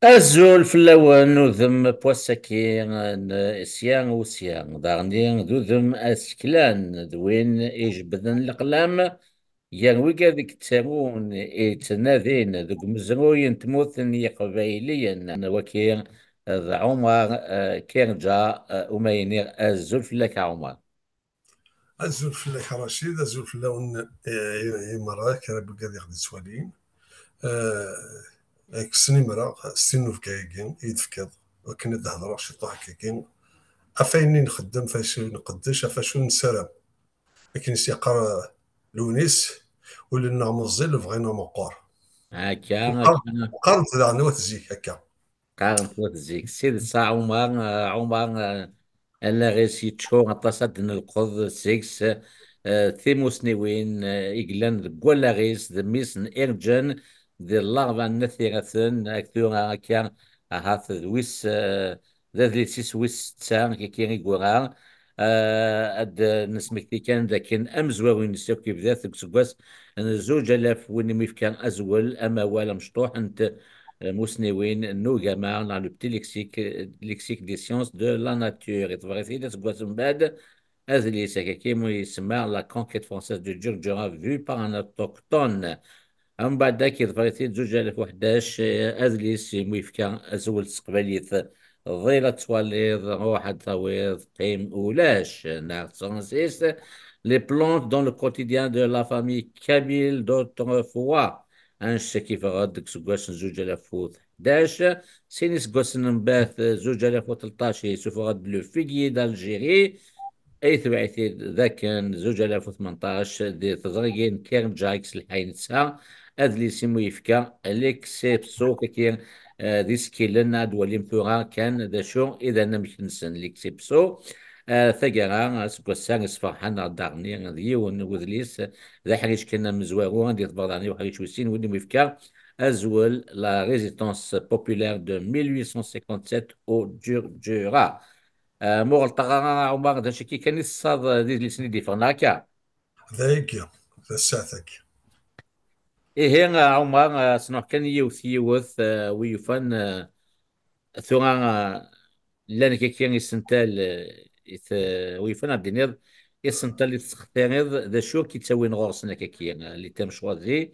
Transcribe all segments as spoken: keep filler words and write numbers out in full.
Azul fell-awen, udem n wass-agi n sya u sya, daɣen d udem aseklan, d win ijebbden leqlam gar wigad i yettarun, i yettnadin deg umezruy n tmurt n Yiqbayliyen. Wagi d Ɛumar, eh, Kirǧa, eh, uma iniɣ azul fell-ak a Ɛumar. Azul fell-ak a Racid, azul fell-awen, eh, i, i merra, kra n wigad i ɣ-d-ittwalin. Eh, kksen imra s tinnubga-agi i yi-d-tefkiḍ, akken ad d-hedreɣ ciṭuḥ akkagi ɣef ayen i nxeddem, ɣef acu i nqeddec, ɣef acu nessaram. Akken i s-yeqqar, eh, Lewnis, ul-nneɣ meẓẓi, lebɣi-nneɣ meqqer. Akka, qqar-, akka. Qqaren-t daɣen wat zik, akka. Qqaren-t wat zik. S tidet, a Ɛumar, eh, Ɛumar, eh, allaɣ-is yeččur aṭas, ad d-nelqeḍ seg-s, eh, timusniwin, eh, i yellan deg wallaɣ-is, d mmi-s n Irǧen, di Llaṛebɛa n At Iraten, ak tura akka, ahat d wis, eh, d adlis-is wis setta, kiki i yura. Eh, ad d-nesmekti kan d akken amezwaru-ines akk yebda-t deg useggas n zuǧ alaf, win i mu yefka azwel, amawal amecṭuḥ n tmusniwin n ugama, neɣ le petit lexique, lexique des sciences de la nature. Iḍfer-it-id aseggas mbeɛd adlis, akaki mu yesma La conquête française du Djurdjura vue par un autochtone. Mbeɛd akk iḍfer-it-id zuǧ alaf u ḥdac, eh, adlis i mu yefka azwel s teqbaylit. Ḍil ad twaliḍ, ruḥ ad tawiḍ, qqim ulac, neɣ s tefransist, Les plantes dans le quotidien de la famille kabyle d'autrefois. Annect-agi yeffeɣ-d deg useggas n zuǧ alaf u ḥdac. Sin iseggasen mbeɛd, zuǧ alaf u tleṭṭac, yessufeɣ-d Le Figuier d'Algérie. Ay tebɛit-id d akken zuǧ alaf u tmenṭac, di teẓrigin n Karen Jacques, lḥay netta, adlis i mu yefka Lexipso, kaki, eh, d isekkilen. Ad walim tura kan d acu i d anamek-nsen, Lexipso. Eh, taggara, aseggas-a, isferḥ-aneɣ daɣen d yiwen n wedlis d aḥric kan amezwaru, anda i tebɣa daɣen i uḥric wis sin, win i mu yefka azwel La résistance populaire de mille huit cent cinquante-sept au Djurdjura. Eh, ma ur ɣelṭeɣ ara, a Ɛumar, d acu-agi kan i tessaḍ, eh, d idlisen i d-yeffɣen akka? D ayagi, d ssaɛt-agi. Ihi, a Ɛumar, eh, as-nruḥ kan yiwet yiwet, eh, wi yufan, eh, tura, eh, llan kaki isental, eh, i t-, wi yufan ad d-tiniḍ, isental i tesxetiriḍ, d acu i k-ittawin ɣur-sen akkaki, eh, les thèmes choisis,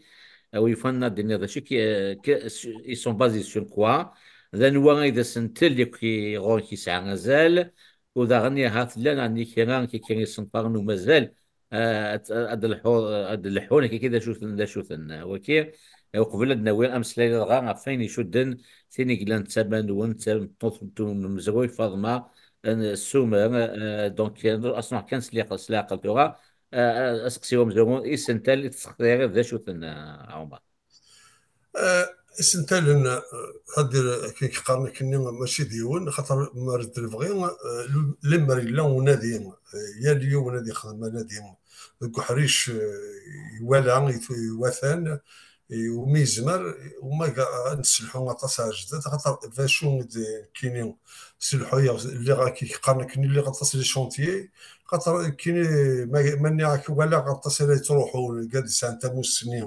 eh, wi yufan ad d-tiniḍ d acu i k-, eh, k-, ils sont basés sur quoi, d anwa ay d asentel i k-, ɣur-k yesɛa azal, u daɣen ahat llan ɛni kra kiki isenfaren umazal, eh, ad, ad lḥu-, ad lḥun kiki d acu-ten, d acu-ten. Waki, eh, uqbel ad nawi ameslay dɣa ɣef wayen icudden tin i yellan d tama-nwen, d tameṭṭut n umezruy Faḍma, eh, Sumer, eh, donc, eh, as-nruḥ kan s liqel-, s leɛqel tura, eh, eh, aseqsi umezruy, isental i tesxetiriḍ d acu-ten, eh, Ɛumar? Eh, isentalen, eh, ad dir-, k-, k-, qqaren akkenni mačči d yiwen, xaṭer ma rad lebɣi, eh, l-, lemmer yella unadi, eh, yal yiwen ad yexdem anadi deg uḥric, eh, iwala, itu-, iwatan, i umi yezmer, uma ga-, ad nesselḥu aṭas ar zdat, xaṭer d acu i d-, nekkini selḥu-yaɣ, lliɣ ak-, qqaren akkenni lliɣ aṭas les chantiers, xaṭer nekkini ma, ma nniɣ-ak walaɣ aṭas ara yettruḥun, gad yesɛan tamussni,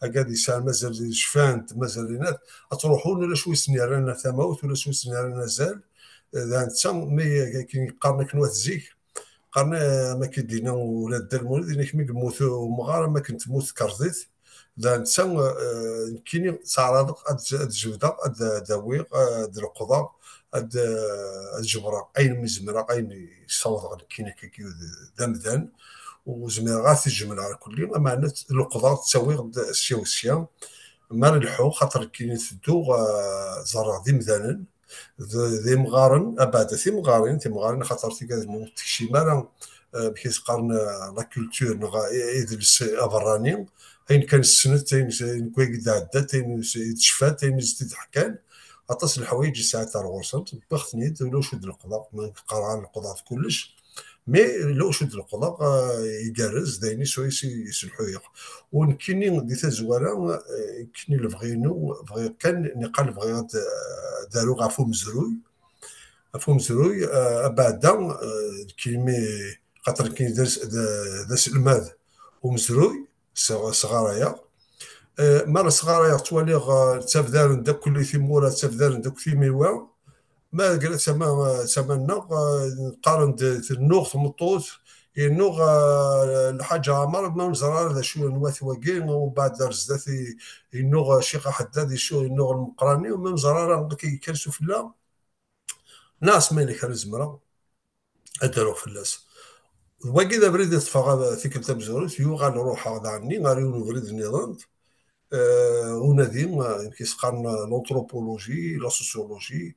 agad yesɛan mazal cfant, mazal inat, ad ttruḥun, ulac wi sen-yerran tamawt, ulac wi sen-yerran azal. D netta mi akken qqaren akken wat zik, qqaren, eh, am akken d-yenna ula d Dda Lmulud, yenna-k mi yemmut umɣar am akken temmut tkerḍit. D netta, eh, nekkini ttɛaraḍeɣ ad, ad jebdeɣ, ad, ad awiɣ, ad leqḍeɣ, ad, ad jebreɣ ayen mi zemreɣ, ayen i ssawḍeɣ nekkini akkagi d, d amdan. Ur zmireɣ ad t-jemleɣ ar kulli, ameɛna leqḍeɣ, ttawiɣ-d sya u sya. Mi ara lḥuɣ, xaṭer nekkini tedduɣ, eh, ẓerreɣ d imdanen, d, d imɣaren, abeɛda timɣarin, timɣarin, xaṭer tigad ur tekcim ara, eh, amek i s-qqaren, eh, la culture, neɣ i-, idles aberrani, ayen kan ssnet, ayen s-, ayen kan i d-ɛeddat, ayen s-, i d-cfant, ayen i s-t-id-ḥkan, aṭas n leḥwayeǧ i sɛant ar ɣur-sent, wwiɣ-ten-id, ulac ur d-leqḍeɣ, ma qqareɣ leqḍeɣ d kullec, mais ulac ur d-leqḍeɣ, eh, igerrez, d ayen i s-, i s-, i s-lḥuyeɣ. U nekkini di tazwara, eh, nekkini lebɣi-inu, bɣiɣ kan, niqal bɣiɣ ad, ad aruɣ ɣef umezruy, ɣef umezruy, eh, abeɛda, eh, nekkini, xaṭer nekkini d as-, d, d aselmad umezruy, s-, sɣarayeɣ. Eh, ma ara sɣarayeɣ, ttwaliɣ, eh, ttafdaren-d akk timura, ttafdaren-d akk timiwa. Ma deg tama, tama-nneɣ, eh, qqaren-d tennuɣ tmeṭṭut, yennuɣ, eh, Lḥaǧ Ɛmer, ma ur neẓri ara d acu n wat wagi, umbeɛd ar zdat i-, yennuɣ, eh, Ccix Aḥeddad, icu-, yennuɣ Lmeqrani, ma ur neẓri ara amek i yekkan s ufella. Neɣ asma yella kra zemreɣ ad d-aruɣ fell-as. D wagi d abrid i ṭṭfeɣ, ad, tikkelt tamezwarut, yuɣal ruḥeɣ daɣenni ɣer yiwen ubrid nniḍen, eh, unadi, eh, amek i s-qqaren, l'anthropologie, la sociologie,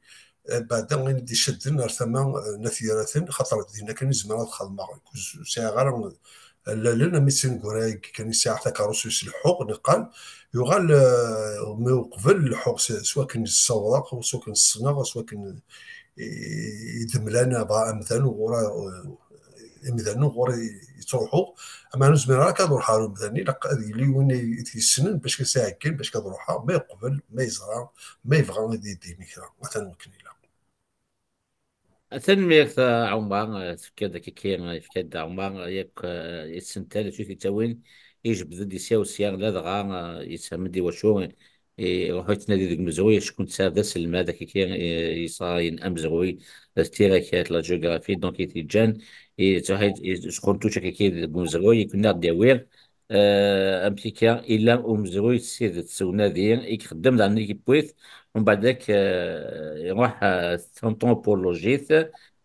eh, beɛda ayen i d-icadden ar tama, eh, n At Yiraten, xaṭer dinna kan i zemreɣ ad xedmeɣ, ur sɛiɣ ara allalen, am i d tineggura-agi kan i sɛiɣ takeṛṛust-iw s leḥḥuɣ, niqal, yuɣal, eh, mi uqbel leḥḥuɣ s, s wakken ssawḍeɣ, s wakken ssneɣ, s wakken i, i d-mlan, dɣa amdan uɣur, eh, imdanen uɣur i, yettruḥu. Ama ur zmireɣ ara ad ruḥeɣ ɣer umdan, ilaq ad yili win i, i t-yessnen bac ad s-iɛeggen, bac ad ruḥeɣ, ma yeqbel, ma yeẓra, ma yebɣa ad yi-d-yini kra. Atan wakken ilaq. Tanemmirt a Ɛumar, tefka-d akka, yefka-d Ɛumar yakk, eh, isental acu t-ittawin, ijebbed-d isya u sya, ladɣa, eh, yessefhem-d i wacu iruḥ yettnadi deg umezruy, acku netta d aselmad akka, eh, yesɣayen amezruy, d tirakat, la géographie, donc i t-yeǧǧan, yettruḥ yesxuntuc akka deg umezruy, i kunna ɣ-d-yawi, eh, amek akka, ila umezruy s tidet, s unadi i ixeddem daɣen i yewwi-t, umbeɛd ak, eh, iruḥ, eh, s tanṭrupulujit,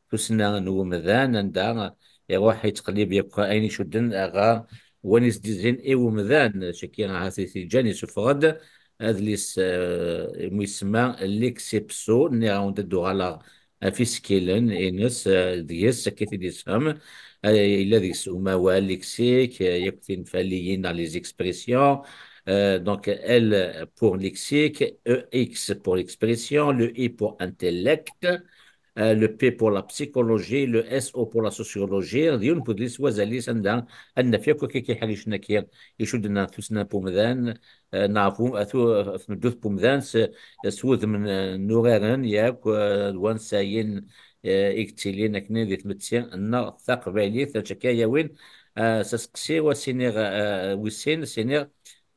tussna n wemdan, anda iruḥ yettqellib yakk ayen icudden ɣer wayen i s-d-izzin i wemdan. Caki ahat i t-yeǧǧan yessufeɣ-d adlis, eh, umi isemma L'excepso, nniɣ-awen-d ad d-uɣaleɣ ɣef isekkilen-ines, eh, deg-s akka i t-id-yessefhem. Eh, yella deg-s umawal, lexique, eh, yakk tinfaliyin neɣ les expressions. Eh, donc, L pour lexique, E X pour l'expression, le I pour intellect, eh, le P pour la psychologie, le S O pour la sociologie. D yiwen n wedlis wazal-is anda ad naf yakk akka iḥricen-agi icudden ɣer tussna n wemdan, eh, neɣ ɣef u-, ɣef u-, ɣef tmeddurt n wemdan s, s wudem n, n uraren yakk, eh, d wansayen, eh, i yettilin akken di tmetti-nneɣ taqbaylit. Acu akka yawin, eh, s aseqsi, wa s-iniɣ, eh, wis sin, s-iniɣ,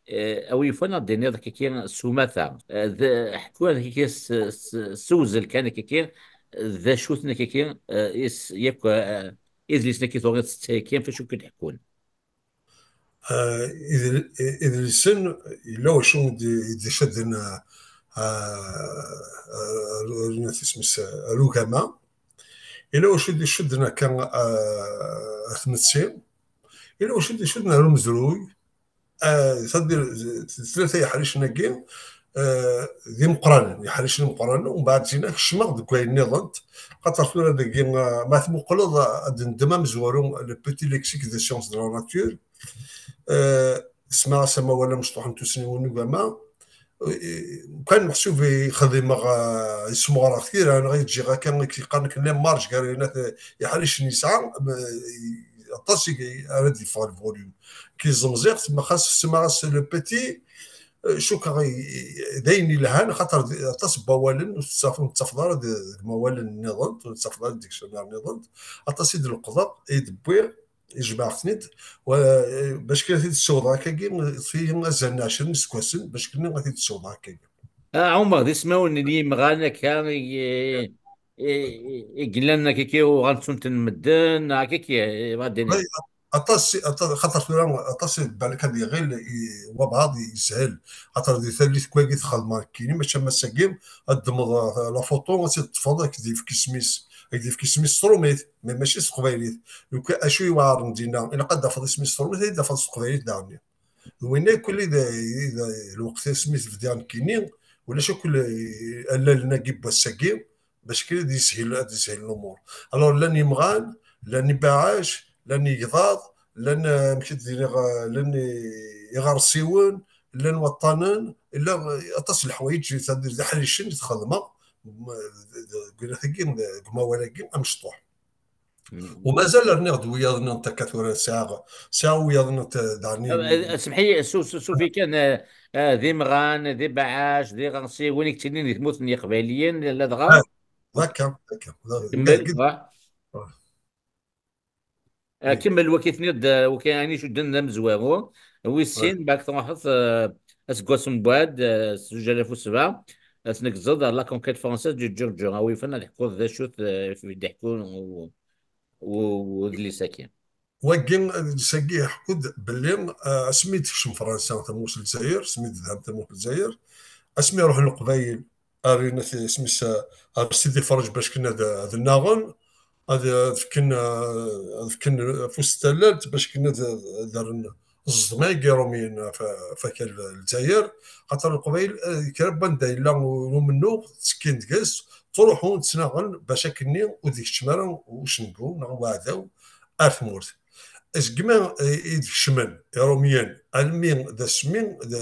eh, a wi yufan ad d-tiniḍ akkaki s umata, eh, d, ḥku akkaki s, s, s uwzel kan akkaki, d acu-ten akkaki, eh, is, yakk, eh, idlisen-agi tuɣiḍ s ttayki, ɣef acu i k-d-ḥekkun? Eh, idl-, idlisen, yella wacu i d-, i d-icadden, eh, eh, eh, isem-is, eh, ar ugama. Yella wacu i d-icudden akka, eh, ar tmetti. Yella wacu i d-icudden ar umezruy. Eh, c'est-à-dire, tlata yeḥricen-agi, eh, d imeqqranen, yeḥricen imeqqranen, umbeɛd zina kecmeɣ deg wayen nniḍen, xaṭer tura dagi, eh, ma tmuqleḍ, eh, ad d-neddem amezwaru, le petit lexique des sciences de la nature, eh, semmaɣ-as amawal amecṭuḥ n tussniwin n ugama, eh, kan meḥsub i xedmeɣ, eh, yesmeɣreɣ tira, neɣ i ǧǧiɣ akka, i k-yeqqaren akken les marges gar ayen at, yeḥricen yesɛa, eh, aṭas i, ara d-yeffeɣ le volume. Ki ẓemẓiɣ, tma xas semmaɣ-as le petit, eh, cukkeɣ i, i, d ayen yelhan, xaṭer d, aṭas n wawalen ur tettaf-, ur tettafeḍ ara d, deg wawalen nniḍen, ur tettafeḍ ara deg dictionnaire nniḍen, aṭas i d-leqḍeɣ, i d-wwiɣ, i jemɛeɣ-ten-id, wa, eh, bac kan ad t-id-ssiwḍeɣ akkagi, ṭṭef-iyi azal n ɛecrin iseggasen, bac kan ad t-id-ssiwḍeɣ akkagi. Ah, Ɛumer, d ismawen n yimɣan akka i, i, i, i yellan akka, i uɣan ttun-ten medden, akka, i, i, Ay, aṭas, aṭas, xaṭer tura aṭas i balak ad iɣil i wabɛaḍ yeshel, xaṭer di tallit n wagi txedmeḍ nekkini, mačči am ass-agi ad d-ddmeḍ, uh, la photo, ad tt-id-teṭṭfeḍ, ad k-d-yefk isem-is, ad k-d-yefk isem-is s trumit, mais mačči s teqbaylit. Lukan acu iweɛren dinna, ilaq ad d-tafeḍ isem-is s trumit, ad d-tafeḍ s teqbaylit daɣen. D winna akk i d, i d lweqt asmi t-bdiɣ nekkini, ulac akk l-, allalen-agi n wass-agi, bac kan ad yeshil, ad yeshil lumuṛ. Alors, llan yimɣan, llan ibaɛac, llan igḍaḍ, llan, eh, amek i d-iniɣ, eh, llan i-, iɣersiwen, llan waṭṭanen, llan, eh, aṭas n leḥwayeǧ, c'est-à-dire d iḥricen i txedmeɣ, m-, d, d, deg winat-agi, deg umawal-agi amecṭuḥ. Mm. U mazal rniɣ-d wiyaḍ-nni n takka tura, sɛiɣ, sɛiɣ wiyaḍ-nni n t-, daɣen. Ah, ah, semḥ-iyi, su-, su-, sufi kan, ah, ah, d imɣan, d ibaɛac, d iɣersiwen i yettilin di tmurt n Yiqbayliyen, ladɣa? Ah, d akka, d akka. Kemmel, ah. Ah, kemmel, waki tniḍ-d, ah, waki ayen icudden d amezwaru, wis sin, ah, bak truḥeḍ, ah, Aseggas umbeɛd, eh, s zuǧ alaf u sebɛa, ad tneggzeḍ ar La Conquête Française du Djurdjur. A wi yufan ad teḥkuḍ d acu-t, eh, i d-iḥku u-, u-, udlis-agi. Wagi, adlis-agi iḥekku-d belli, eh, asmi i d-tekcem Fransa tamurt n Lezzayer, asmi i d-tedham tamurt n Lezzayer, asmi i ruḥen Leqbayel ar inat isem-is, eh, ar Sidi Ferrej bac kan ad, ad nnaɣen, ad, ad fken, eh, ad fken afus n tallalt bac kan ad, ad rren ẓẓdem-agi Iṛumyen ɣef, ɣef wakal Lezzayer, xaṭer Leqbayel, eh, kra n wanda yella umennuɣ, ttekkin deg-s, ttruḥun, ttnaɣen bac akkenni ur d-ikeččem ara ucengu neɣ uɛdaw ar tmurt. Segmi i d-kecmen Iṛumyen, almi d asmi d, d,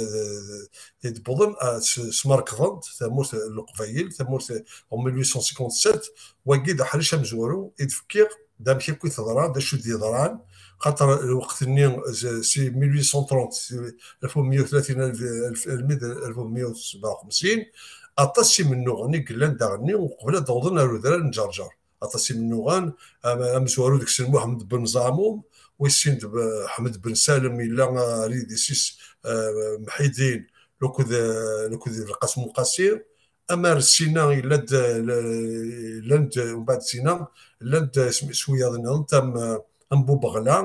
d, i d-wwḍen, ah, s-, smerkḍen-d tamurt n Leqbayel, tamurt en mille huit cent cinquante-sept, wagi d aḥric amezwaru i d-fkiɣ, d amek akk i teḍra, d acu d-yeḍran, xaṭer lweqt-nni, z-, si mille huit cent trente, si alef u meyya u tlatin, alef, alef, almi d alef u meyya u sebɛa u xemsin, aṭas imennuɣen i yellan daɣenni uqbel ad d-awḍen ar udrar n Ǧerǧer. Aṭas imennuɣen, am-, amezwaru deg-sen Muḥemmed Ben Zaɛmum, wis sin d B-, Ḥmed Ben Salem, yella, ah, ar idis-is, ah, Mḥidin, lukud, ah, lukud d Lqasem Uqasi. Amar sina yella-d, ah, l-, llan-d, mbeɛd sina, llan-d, ah, isem-, s wiyaḍ nniḍen, am, ah, am Bubeɣla,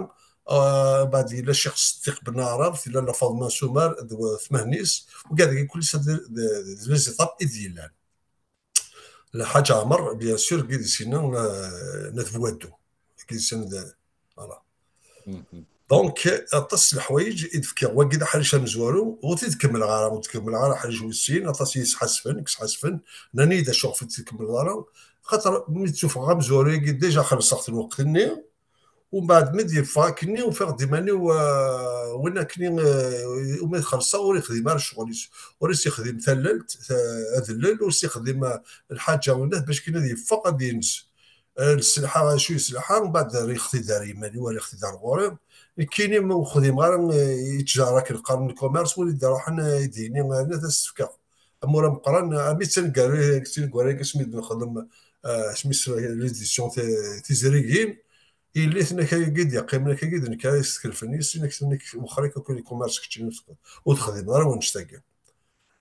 ah, mbeɛd yella Ccix Ṣeddiq Ben Ɛrab, tella La Faḍma Sumar, d wa-, tmehn-is, wigad-agi kulli d, d, d les étapes i d-yellan. Lḥaǧ Ɛmer, bien sûr, deg idis-inna, euh, n At Buwaddu. Deg idis-inna d, voilà. Donc, aṭas n leḥwayeǧ i d-fkiɣ. Wagi d aḥric amezwaru, ur t-id-kemmleɣ ara, ur t-kemmleɣ ara aḥric wis sin, aṭas i yi-sḥasfen, i yesḥasfen, nnan-iyi-d acu ɣef ur t-tkemmleḍ ara, xaṭer mi d-sufɣeɣ amezwaru-agi, déjà xellṣeɣ-t lweqt-nni, Umbeɛd mi d-yeffeɣ akkenni, ufiɣ-d iman-iw, ah, win akkenni, ah, umi d-xellṣeɣ ur ixdim ara ccɣel-is, ur as-ixdim tallelt, ta-, adellel, ur as-ixdim, ah, lḥaǧa, winat bac kan ad yeffeɣ ad yens. Ah, leslḥa, acu yeslḥa, umbeɛd rriɣ-t-id ar iman-iw, rriɣ-t-id ar ɣur-i. Nekkini ma ur xdimeɣ ara, ah, yettjar akken qqaren lkumers, win i d-iruḥen, ah, i d-yini, ah, ad as-t-fkeɣ. Amur ameqqran, ah, ami d taneggar-, taneggar-agi asmi d-nexdem, ah, asmi s l'édition ti-, tizrigin, Yelli-tnek ayagi d-yeqqimen akkagi d nekk ara yeskelfen yis-, i nekk, nekk wexxer-ik akk lkumers keččini ur tex-, ur texdimeḍ ara wannect-agi.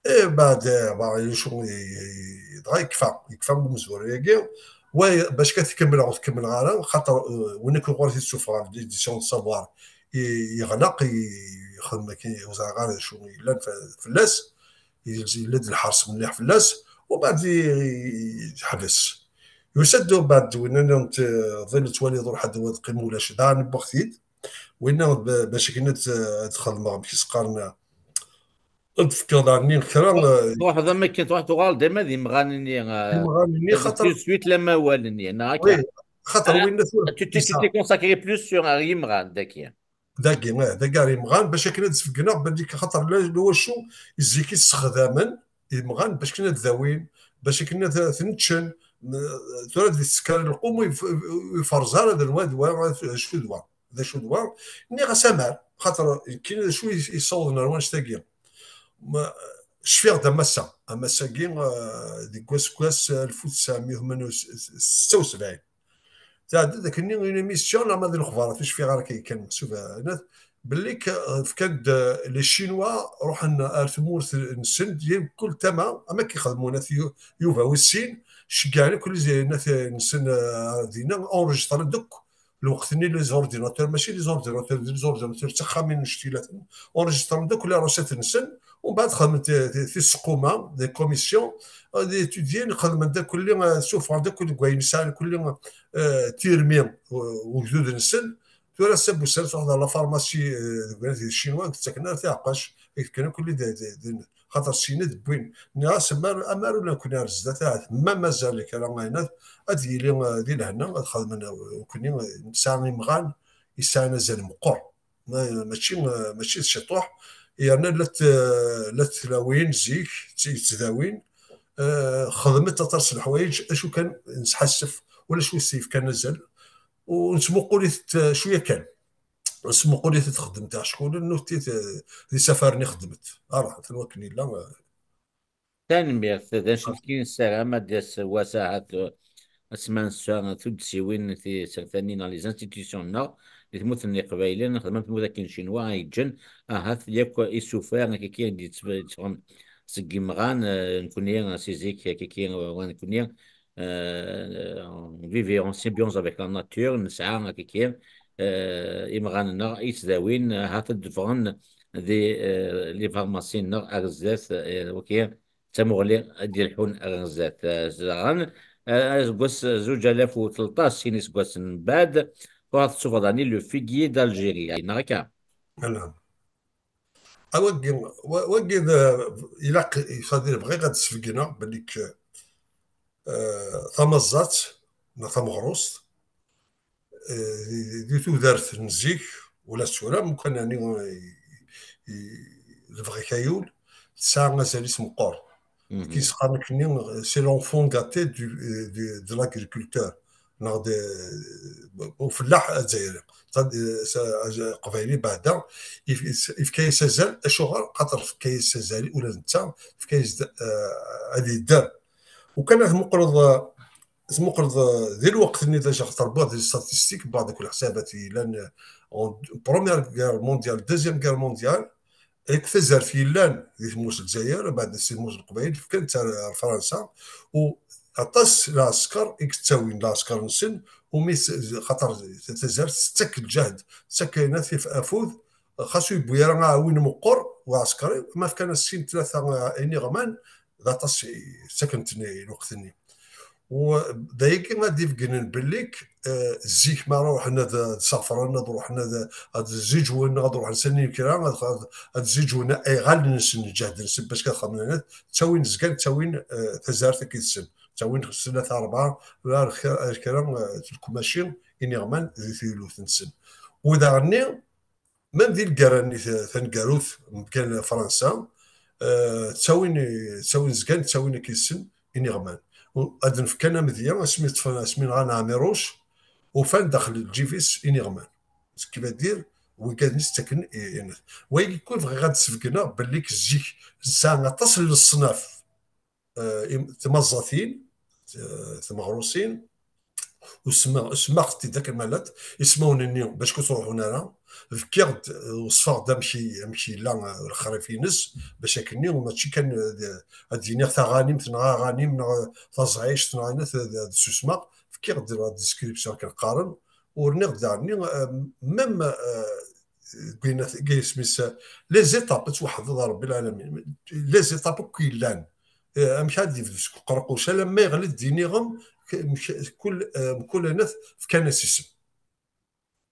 Eh, baɛd, eh, baɛd, acu, i, i, dɣa yekfa, yekfa umezwar-agi. Wa, bac kan tkemmleɣ ur tkemmleɣ ara, xaṭer, eh, win akk ɣur-i t-id-sufɣeɣ, l'édition de savoir, i, yeɣleq, i, yexdem akken, ur ẓriɣ ara acu yellan f-, fell-as. Yella-d lḥers mliḥ fell-as, u baɛd i, i, yeḥbes. Yusa-d ubeɛd winna nniḍen, eh, ḍil nettwali ḍur ḥedd wa teqqim ulac, daɣen wwiɣ-t-id. Winna ba-, bac akken ad, ad xedmeɣ, amek i s-qqaren, ad d-fkeɣ daɣen kra, eh, Truḥeḍ am akken, truḥ tuɣal dima d imɣan-nni, eh, imɣan-nni, xaṭer tout de suite lamawal-nni, neɣ akka? Oui, xaṭer winna tura tu t'es, tu t'es consacré plus sur ar yimɣan, daki. Dagi, eh, dagi ar imɣan, bac akken ad d-sbeggneɣ belli xaṭer la, la wacu zik i ssexdamen imɣan bac akken ad dawin, bac akken ad ten-ččen. M-, tura di tsekkar n lqum ur yef-, ur iferẓ ara d wa d wa, d acu d wa, d acu d wa. Nniɣ-as amar, xaṭer nekkini d acu i, i ssawḍen ar wannect-agi. Ma, cfiɣ-d a massa, a massa-agi, eh, deg waseggas alef u tesɛemya u tmenya u setta u sebɛin. Tɛedda-d akkenni une émission, ama d lexbarat, ur cfiɣ ara kan, kan meḥsub, eh, belli k-, eh, fkan-d, eh, les Chinois, ruḥen ar tmurt-nsen, di mkul tama, am akken xedmen at Yu-, Yuba wis sin, ceggɛen akk les, nat-, nsen, eh, dinna, enregistren-d akk lweqt-nni les ordinateurs, mačči les ordinateurs, les ordinateurs d tixxamin n cctilat, enregistren-d akk les recettes-nsen, umbeɛd xedmen ti-, ti-, tiseqquma, des commissions, ad étudien, xedmen-d akk, eh, ssufɣen-d akk deg wayen sɛan kulli, eh, tirmi, eh, ugdud-nsen. Tura ass-a n wussan, truḥeḍ ɣer la pharmacie, eh, deg wayt Ccinwa, ur k-ttaken ara tiɛeqqac, i k-fkan akk d, d, d, xaṭer syin ad wwin. Nniɣ-as, amar, amar ula nekkni ar zdat, ahat ma mazal kra n wayen ad, ad yili, eh, di lehna, ad xedmen, eh, nekkni, eh, nesɛa imɣan yesɛan azal meqqer. Ma-, mačči, mačči d ciṭuḥ, yerna la t-, la tlawin zik, tt-, yettdawin, eh, xedment aṭas n leḥwayeǧ, acu kan nesḥassef, ulac wi s-yefkan azal, u nettmuqul-it, eh, cwiya kan. Nettmuqul-it txeddem taɛeckulen, nutni t-, d isafaren i xeddment. Ara, atan wakken yella, eh, Tanemmirt. D acu kan, nessaram ad d-yas wass ahat, uh, asma nesɛa tuddsiwin tisertanin neɣ les institutions-nneɣ, di tmurt n Iqbayliyen, xedmen tmurt akken Ccinwa, ay yeǧǧen ahat yakk isufar, akkaki, i d-yettf-, yetteffɣen seg yimɣan, eh, nekkni, eh, si zik, akkaki, eh, wa nekkni, eh, on vivait en symbiose avec la nature, nesɛa, akkaki, eh, imɣan-nneɣ i yettdawin, ahat ad d-ffɣen di, eh, les pharmacies-nneɣ ar zdat, eh, waki, d tamuɣli ad d-yelḥun ar zdat, eh, daɣen, eh, aseggas zuǧ alaf u tleṭṭac, sin iseggasen mbeɛd, truḥ tessuffɣeḍ-aɣ-d le figuier d'Algérie, neɣ akka? Ala. A wagi, wa-, wagi d, ilaq, ifadil, bɣiɣ ad d-sbeggneɣ belli k-, eh, tamaẓẓaẓt neɣ tameɣrust, eh, di, di tudert n zik, ula d tura, mukan ani, eh, i, lebɣi-k a yul, tesɛa azal-is meqqer. Mhm. Ki s-qqaren akkenni, c'est l'enfant gâté du, eh, du, de l'agriculteur, neɣ de, ufellaḥ azzayri. Tad-, eh, sa-, az-, aqbayli beɛda, if-, is-, ifka-yas azal, acuɣer? Xaṭer tefka-yas azal, ula d netta, tefka-yas-d, eh, ad yedder. Ukan ad tmuqleḍ, eh, tmuqleḍ, eh, di lweqt-nni d ajax terbuḍ di statistik, baɛd akk leḥsabat yellan, eh, en première guerre mondiale, deuxième guerre mondiale, akk tazart yellan di tmurt n Lezzayer, baɛd si tmurt n Leqbayel, fkan-tt ar, ar Fransa, u aṭas lɛesker i yettawin lɛesker-nsen, umi s-, xaṭer tazart tettak lǧehd, tettak ayen af-, afud, xas ur yewwi ara aɛwin meqqer uɛesker, ma fkan-as sin tlata, eh, iniɣman, d aṭas i ttaken-ten i lweqt-nni. U d ayagi ad d-ibegnen belli k-, eh, zik ma ruḥen ad, ad safren, ad ruḥen ad, ad ziǧwen, ad ruḥen s anni kra, ad, ad, ad ziǧwen iɣallen-nsen, lǧehd-nsen, parce que ad xedmen, ttawin, zgan ttawin, eh, tazart akkid-sen, ttawin s tlata, rebɛa, ar kra, ar kra, eh, telkmaci, iniɣman di teylult-nsen. U daɣenni, même di lgara-nni ta-, taneggarut mgal Fransa, eh, ttawin, ttawin zgan, ttawin akkid-sen iniɣman. U ad nefk kan amedya, asmi ṭṭfen, asmi nɣan Ɛmiruc, ufan daxel lǧib-is iniɣman. Ce qui veut dire, wigad-nni ttaken i, i, wagi kul bɣiɣ ad d-sbeggneɣ belli k-, zik nesɛa aṭas n leṣnaf, eh, im-, tmaẓẓatin, eh, tmeɣrusin, u semma-, semmaɣ-tent-id akken ma llant, ismawen-nni, bac ur ttruḥun ara, fkiɣ-d, eh, weṣfeɣ-d amek i, amek yella, eh, lexrif-ines, bac akkenni, u mačči kan, eh, d-, ad d-iniɣ taɣanimt, neɣ aɣanim, neɣ taẓɛict, neɣ ayen, ad, ad susmeɣ, fkiɣ-d la description akken qqaren, u rniɣ-d daɣenni, eh, même, eh, deg wayen at-, deg isem-is, eh, les étapes, ad tweḥdeḍ a Rebbi lɛalamin, les étapes akk yellan, eh, amek ad yebdu seg uqerquc alamma yeɣli-d d iniɣem, k-, mk-, kul, eh, mkul anat fkan-as isem.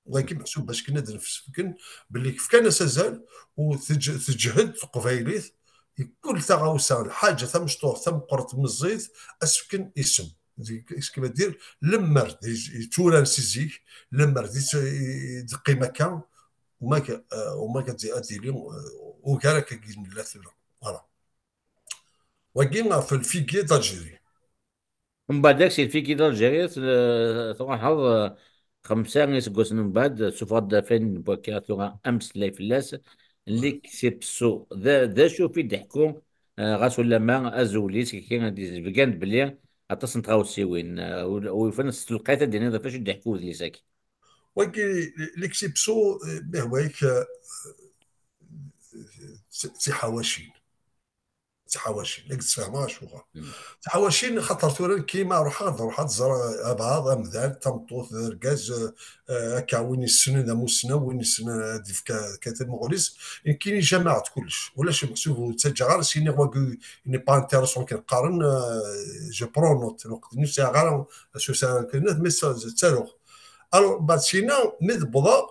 Wagi meḥsub bac kan ad nefsefken belli fkan-as azal u tej-, teǧhed teqbaylit i kul taɣawsa, lḥaǧa tamecṭuḥt, tameqqrant, meẓẓiyet, ad s-fken isem. Di, ce qui veut dire, lemmer d, d turan si zik, lemmer d, d, d qqim akka, umak, eh, umak ad, ad yili, eh, ugar akka i nella tura. Voilà. Wagi ɣef le figuier d'Algérie. Mbeɛd-ak si le figuier d'Algérie, eh, truḥeḍ, eh, xemsa iseggasen mbeɛd, tessufɣeḍ-d afran n wakka tura ameslay fell-as, Lexipso. D, d acu i d-iḥekku, eh, ɣas ulamma azul-is, kra d-, bgan-d belli aṭas n tɣawsiwin, eh, u, u yufan s telqayt ad d-tiniḍ ɣef wacu i d-iḥekku udlis-agi. Wagi, Lexipso, eh, ma yehwa-yak, eh, d, d tiḥawacin. Tiḥawacin, ad k-d-sfehmeɣ acuɣer. Mm. Tiḥawacin, xaṭer tura nekki ma ruḥeɣ, ad ruḥeɣ ad ẓreɣ abɛaḍ, amdan, tameṭṭut, d argaz, eh, eh, akka win yessnen d amussnaw, win yessnen ad d-yefk kan tamuɣli-s. Nekkini jamaɛet kullec. Ulac meḥsub ur ttaǧǧaɣ ara s-iniɣ wagi n'est pas intéressant akken qqaren, eh, je prends note. Lweqt-nni ur sɛiɣ ara acu sɛiɣ kan, mais ttaruɣ. Alors, mbeɛd syin-a, mi d-wwḍeɣ,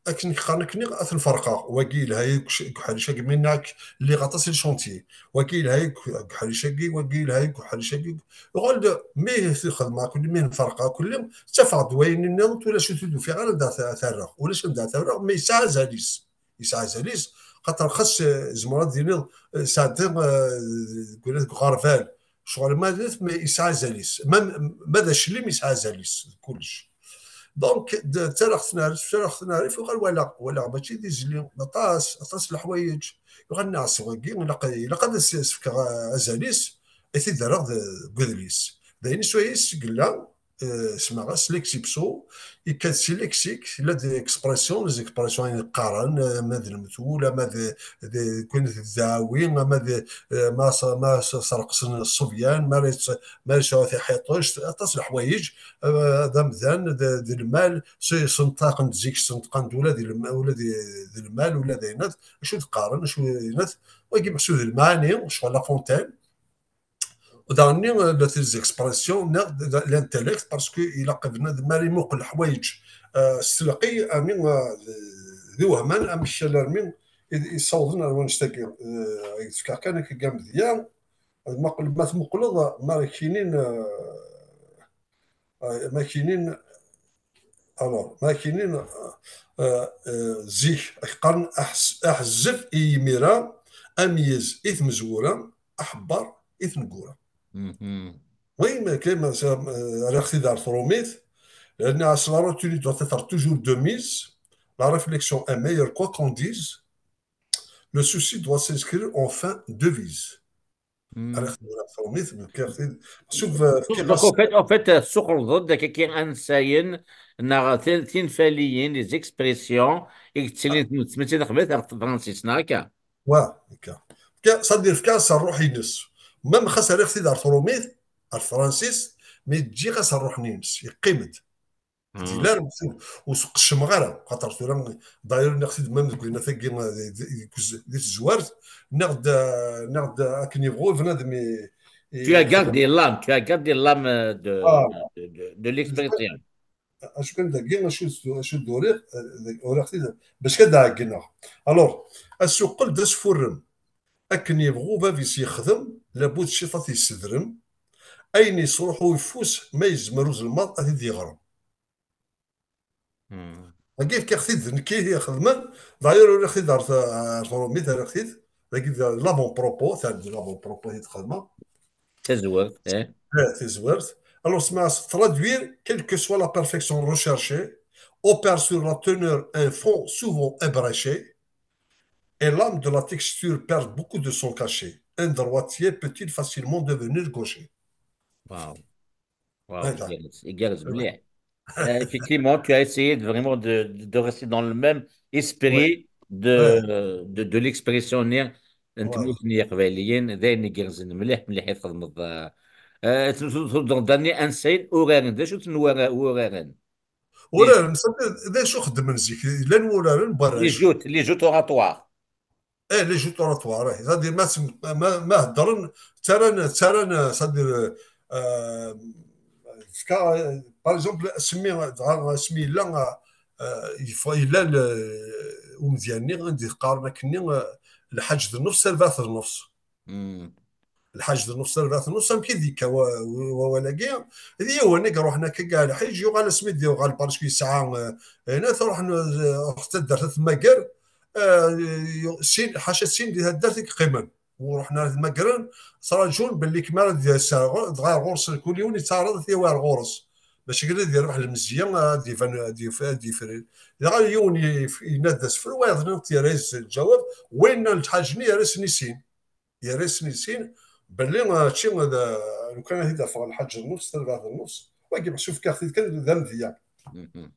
akken qqaren akkenni, ad ten-ferqeɣ. Wagi yelha-yi deg uḥric-agi, mi nniɣ-ak lliɣ aṭas i le chantier. Wagi yelha-yi deg uḥric-agi, wagi yelha-yi deg uḥric-agi. Uɣal-d, mi t-xedmeɣ akkenni, mi ten-ferqeɣ akkenni, ttafeɣ-d wayen nniḍen, ulac ur t-id-ufiɣ ara anda t-, t-rreɣ. Ulac anda t-rreɣ, mais yesɛa azal-is. Yesɛa azal-is, xaṭer xas, eh, tzemreḍ ad d-tiniḍ, eh, sɛeddiɣ, eh, deg, deg uɣerbal, ccɣel ma d, mais yesɛa azal-is. Ma, ma d aclim, yesɛa azal-is, d kullec. Donc, d-, ttaraɣ-ten ar, ttaraɣ-ten ar, uɣal walaɣ, walaɣ mačči d izli, aṭas, aṭas n leḥwayeǧ. Uɣal nniɣ-as wagi, ilaq, ilaq ad as-, as-fkeɣ azal-is, ad t-id-rreɣ d-, deg udlis. D ayen swayes i yella, euh, semmaɣ-as l'exipso, yekka-d si lexique, yella d expression, les expressions ayen qqaren, euh, ama d lemtul, ama d, d, d, d dɛawi, ama d, euh, ma s-, ma s-, sreqsen ṣṣebyan, ma ara yett-, ma ara yesɛu tiḥiṭect, aṭas n leḥwayeǧ, euh, d amdan, d, d lmal, s-, senṭaqen-d zik, senṭqen-d ula d lm-, ula d, d lmal, ula d ayenat, acu d-qqaren, acu d ayenat, wagi meḥsub d lmaɛani, ccɣel La Fontaine. Daɣen-nni, euh, les expressions, neɣ d, d, l'intellect, parce que ilaq bnadem ara imuqel leḥwayeǧ, euh, s tleqqi, armi, euh, d, d iwehman, amek alarmi i, i ssawḍen ar wannect-agi. Euh, i d-fkeɣ kan akka amedya, ma qel-, ma tmuqleḍ, ma ara k-inin, euh, euh, ma k-inin, alors, ma k-inin, euh, euh, zik, ak-qqaren aḥs-, aḥezzeb i yimira, ameyyez i tmezwura, aḥebber i tneggura. Mhm. Oui, mais que, mais, euh, rriɣ-t-id ar trumit, لأن la retenue doit être toujours de mise, la réflexion est meilleure quoi qu'on dise, le souci doit s'inscrire en fin de devise. Hmm. Rriɣ-t-id ar trumit, mais que, suf, euh, Donc, en fait, en fait, euh, tessuqleḍ-d akka ansayen, neɣ tin-, tinfaliyin, les expressions, i yettilin tmetti taqbaylit ɣer tefransist, neɣ akka? Wa, akka. Fka-, ça veut dire, fka-as rruḥ-ines. Même xas rriɣ-t-id ar trumit, ar tefransist, mais ǧǧiɣ-as rruḥ-ines, yeqqim-d. Hmm. Di la, ur s-qeccmeɣ ara, xaṭer tura, d'ailleurs, nniɣ-t-id même deg winat-agi, di, di, di, di tezwart, nniɣ-d, nniɣ-d akken yebɣu bnadem i, i, Tu as gardé l'âme, tu as gardé l'âme, euh, de, Ah. de, de, de l'expression. Acu kan dagi, acu, acu d-uriɣ, eh, uriɣ-t-id, bac ad d-ɛeggneɣ. Alors, asuqel d asfurrem. Akken yebɣu bab-is yexdem, labud ciṭ ad t-yessedrem. Ayen yesruḥu ufus, ma yezmer uzelmaḍ ad t-id-yeɣrem. Hmm. Dagi fkiɣ-t-id d nekk i t-ixedmen, d'ailleurs uriɣ-t-id ar, ar trumit, rriɣ-t-id, dagi d l'avant-propos, tɛeddi l'avant-propos i t-xedmeɣ. Tazwart, eh? Eh, tazwart. Alors, smaɛs, traduire, quelle que soit la perfection recherchée, opère sur la teneur un fond souvent ébréché, et l'âme de la texture perd beaucoup de son cachet. Un droitier peut-il facilement devenir gaucher? Wow. Wow, igerrez, igerrez mliḥ. Euh, effectivement, tu as essayé de, vraiment de, de, de rester dans le même esprit de, de, de l'expression-nni n tmurt n Yiqbayliyen, d ayen igerrzen mliḥ, mliḥ i txedmeḍ. Euh, euh, tu, tu, tu, donc, Dani, ansayen uraren, d acu-ten wura-, wuraren? Uraren, d acu xeddmen zik? Llan wuraren n warrac. Les joutes, les joutes oratoires. Eh, les joutes oratoires, eh. C'est-à-dire, ma, ma, ma heddren, ttarran, ttarran, c'est-à-dire, euh, tefka, par exemple, asmi, dɣa asmi yella, euh, yef-, yella l-, umedya-nni, anda i qqaren akkenni, euh, lḥaǧ d nnefs, tarbaɛt d nnefs. Hmm. Lḥaǧ d nnefs, tarbaɛt d nnefs, amek i d-yekka wa-, wa-, wawal-agi? D yiwen i iruḥen akka ɣer lḥiǧ, yuɣal asmi d-yuɣal, parce que yesɛa, euh, ayen, ad ruḥen, euh, ruḥ taddart ad temmager, euh, sin, ḥaca sin di taddart i yeqqimen. Ur ruḥen ara ad mmagren, ttraǧun belli kma ara d-yas ar ɣur-, dɣa ar ɣur-sen, kul yiwen yettaɛraḍ ad t-yawi ar ɣur-s. Bac akken ad yerbeḥ lemzeyya, ad d-iban, ad d-yef-, ad d-yefrir. Dɣa yiwen yef-, yenna-d d asefru, wayeḍ-nni yerra-yas lǧawab, winna lḥaǧ-nni yerra-sen i sin. Yerra-sen i sin, belli, ah, mačči d, lukan ad t-id-afeɣ lḥaǧ d nnefs, tarbaɛt d nnefs, wagi meḥsub fkiɣ-t-id kan d amedya. Mhm.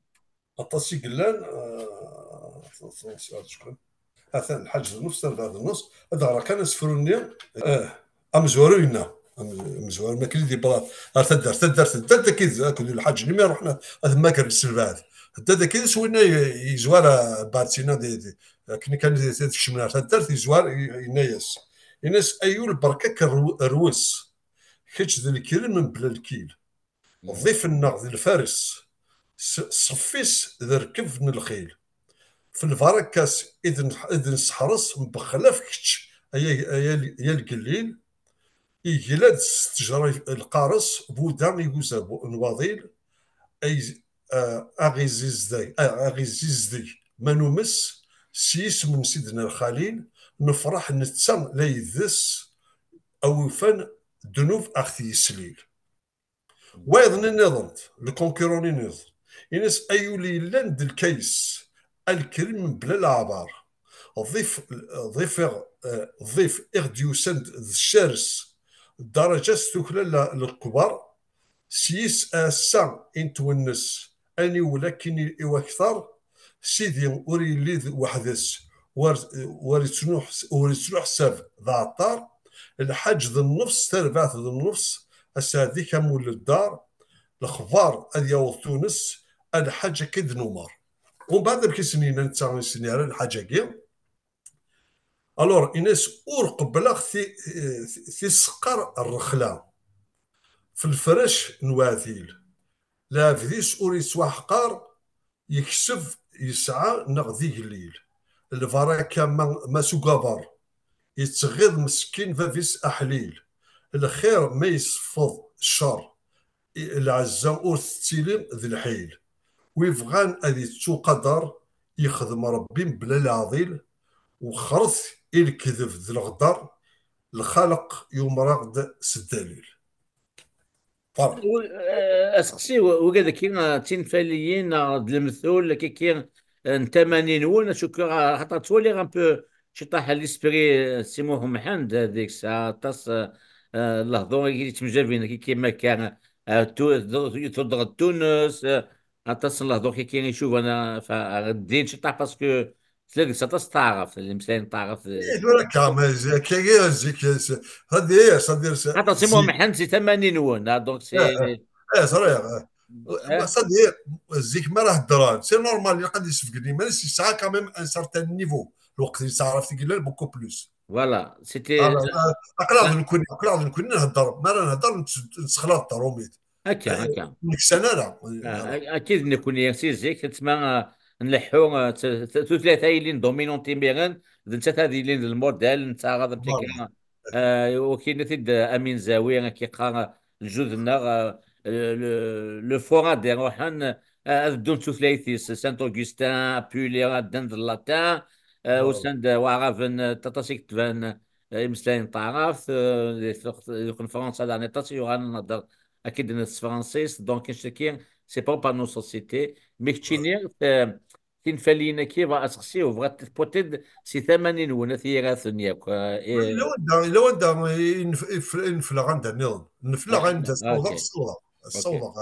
Aṭas i yellan, ah, atan lḥaǧ d nnefs, tarbaɛt d nnefs, ad ɣreɣ kan asefru-nni, ah, amezwaru yenna, am-, amezwaru, ma akken i d-yewweḍ ar taddart, taddart, taddart, akked, akked lḥaǧ-nni mi ruḥen ad mmagren s lbeɛd. Taddart akked s winna ye-, yezwar, ah, Bartina di, di, akken kan i, i d-kecmen ar taddart, yezwar, i-, yenna-yas, yenna-yas, ay ul berka-k rw-, rwes, kečč d lekrem mebla lkil. Ḍḍif-nneɣ d lfares, s-, ṣṣef-is d rrkeb n lxil. F lbaraka-s i d-, i d-nesseḥres, mbexlaf kečč, ay, ay, ay, ay lgellil, igla-d s ttejra lqares, Buda iguzab n waḍil, ay, a, aɣ-izizdeg, a, aɣ-izizdeg ma numes, s yisem n Sidna Lxalil, nefreḥ netta la yid-s, a wufan ddnub aɣ-t-yeslil. Wayeḍ-nni nniḍen, le concurrent-nni nniḍen, ini-as, ay ul yellan d lkayes, a lekrem mebla leɛbar. Ḍif, ḍif iɣ-, eh, ḍif iɣ-d-yusan d ccares, ddaraǧa-s tuklal la-, lekbar, s yis ass-a i nettwennes, aniwel akkin i, i wakter, Sidi ur yelli d weḥd-s, ur, ur ittnuḥ-, ur ittnuḥsab d aɛeṭṭar, lḥaǧ d nnefs, tarbaɛt d nnefs, aseɛdi-k am uleddar, lexbar ad yaweḍ Tunes, a lḥaǧ akka i d-numer. Umbeɛd amek i sen-yenna netta, i sen-yerra lḥaǧ-agi? Alors, ini-as, ur qebbleɣ ti-, ti-, tiseqqar n rrexla f lefrac n weɛdil. Lɛebd-is ur yettwaḥqar, yekseb yesɛa neɣ d igellil. Lbaraka ma, ma s ugabar, yettɣiḍ meskin bab-is aḥlil. Lxir ma yesseffeḍ ccer, i-, lɛezza ur tettili d lḥil. Wi bɣan ad yettuqader, yexdem Rebbi mebla leɛḍil, wexxret i lekdeb d leɣder, lxaleq yumer-aɣ-d s ddalil. Voilà. Wi-, eh, aseqsi, w-, wigad-agi, eh, d tinfaliyin, neɣ d lemtul, kiki, eh, n tamanin-nwen, acu akka, xaṭer ttwaliɣ un peu ciṭaḥ l'esprit, eh, Si Muḥ Mḥend, eh, deg-s, eh, aṭas, eh, eh, n lehdur i yettemjabin, kiki, makka, eh, tu-, tu-, tudert Tunes, eh, aṭas n lehdur, kiki, icuban, eh, fa-, ddin ciṭaḥ, parce que tella deg-s aṭas n taɛrabt, imeslayen n taɛrabt, eh. Eh, tura akka, ma z-, akka, akka, zik, s-, hadi, s-, hadi, s-, Xaṭer Si Muḥ zik. Mḥend si tamanin-nwen, ah, donc c'est Eh, eh, ẓriɣ, eh. Eh. Ma, c'est-à-dire, zik mi ara heddren, c'est normal, ilaq ad yessebgen iman-is, yesɛa quand même un certain niveau. Lweqt n taɛrabt i yellan, beaucoup plus. Voilà, c'était, ah, ah, aql-aɣ d nekkni, aql-aɣ d nekkni nhedder, mi ara nhedder, nett-, nessexlaḍ ṭarumit. Akka, eh, akka. Ur neksan ara. Ah, ak-, akid nekkni si zik, tma, ah, nleḥḥu, ah, t-, t-, tutlayt ay yellin dominante imiren, d nettat ad yillin d lmodèle, nettaɛraḍ amek akka, ah, wakken i t-id, ah, Amin Zawi, amek yeqqar, ah, lǧud-nneɣ, ah, le, le, le forat d-iruḥen, ah, ad ddun d tutlayt-is, Saint Augustin, Apuleius, ddan d latin, ah, usan-d, ah, waɛraben, ah, aṭas i yetban, ah, imeslayen n taɛrabt, ah, di tux-, di tkunfrans-a daɣen aṭas i yuɣalen nhedder akken d-nenna s tefransist, donc, ncetki, c'est propre à nos sociétés. Mais keččini, eh, tinfaliyin-agi, bɣa aseqsi, u bɣa tputiḍ si tamanin-nwen, a tiyiraten yakk, eh, eh. Yella wanda, yella wanda i nef-, i f-, i nefleɣ anda nniḍen. Nefleɣ anda ssawḍeɣ, ok. Ssawḍeɣ, ok. Ssawḍeɣ,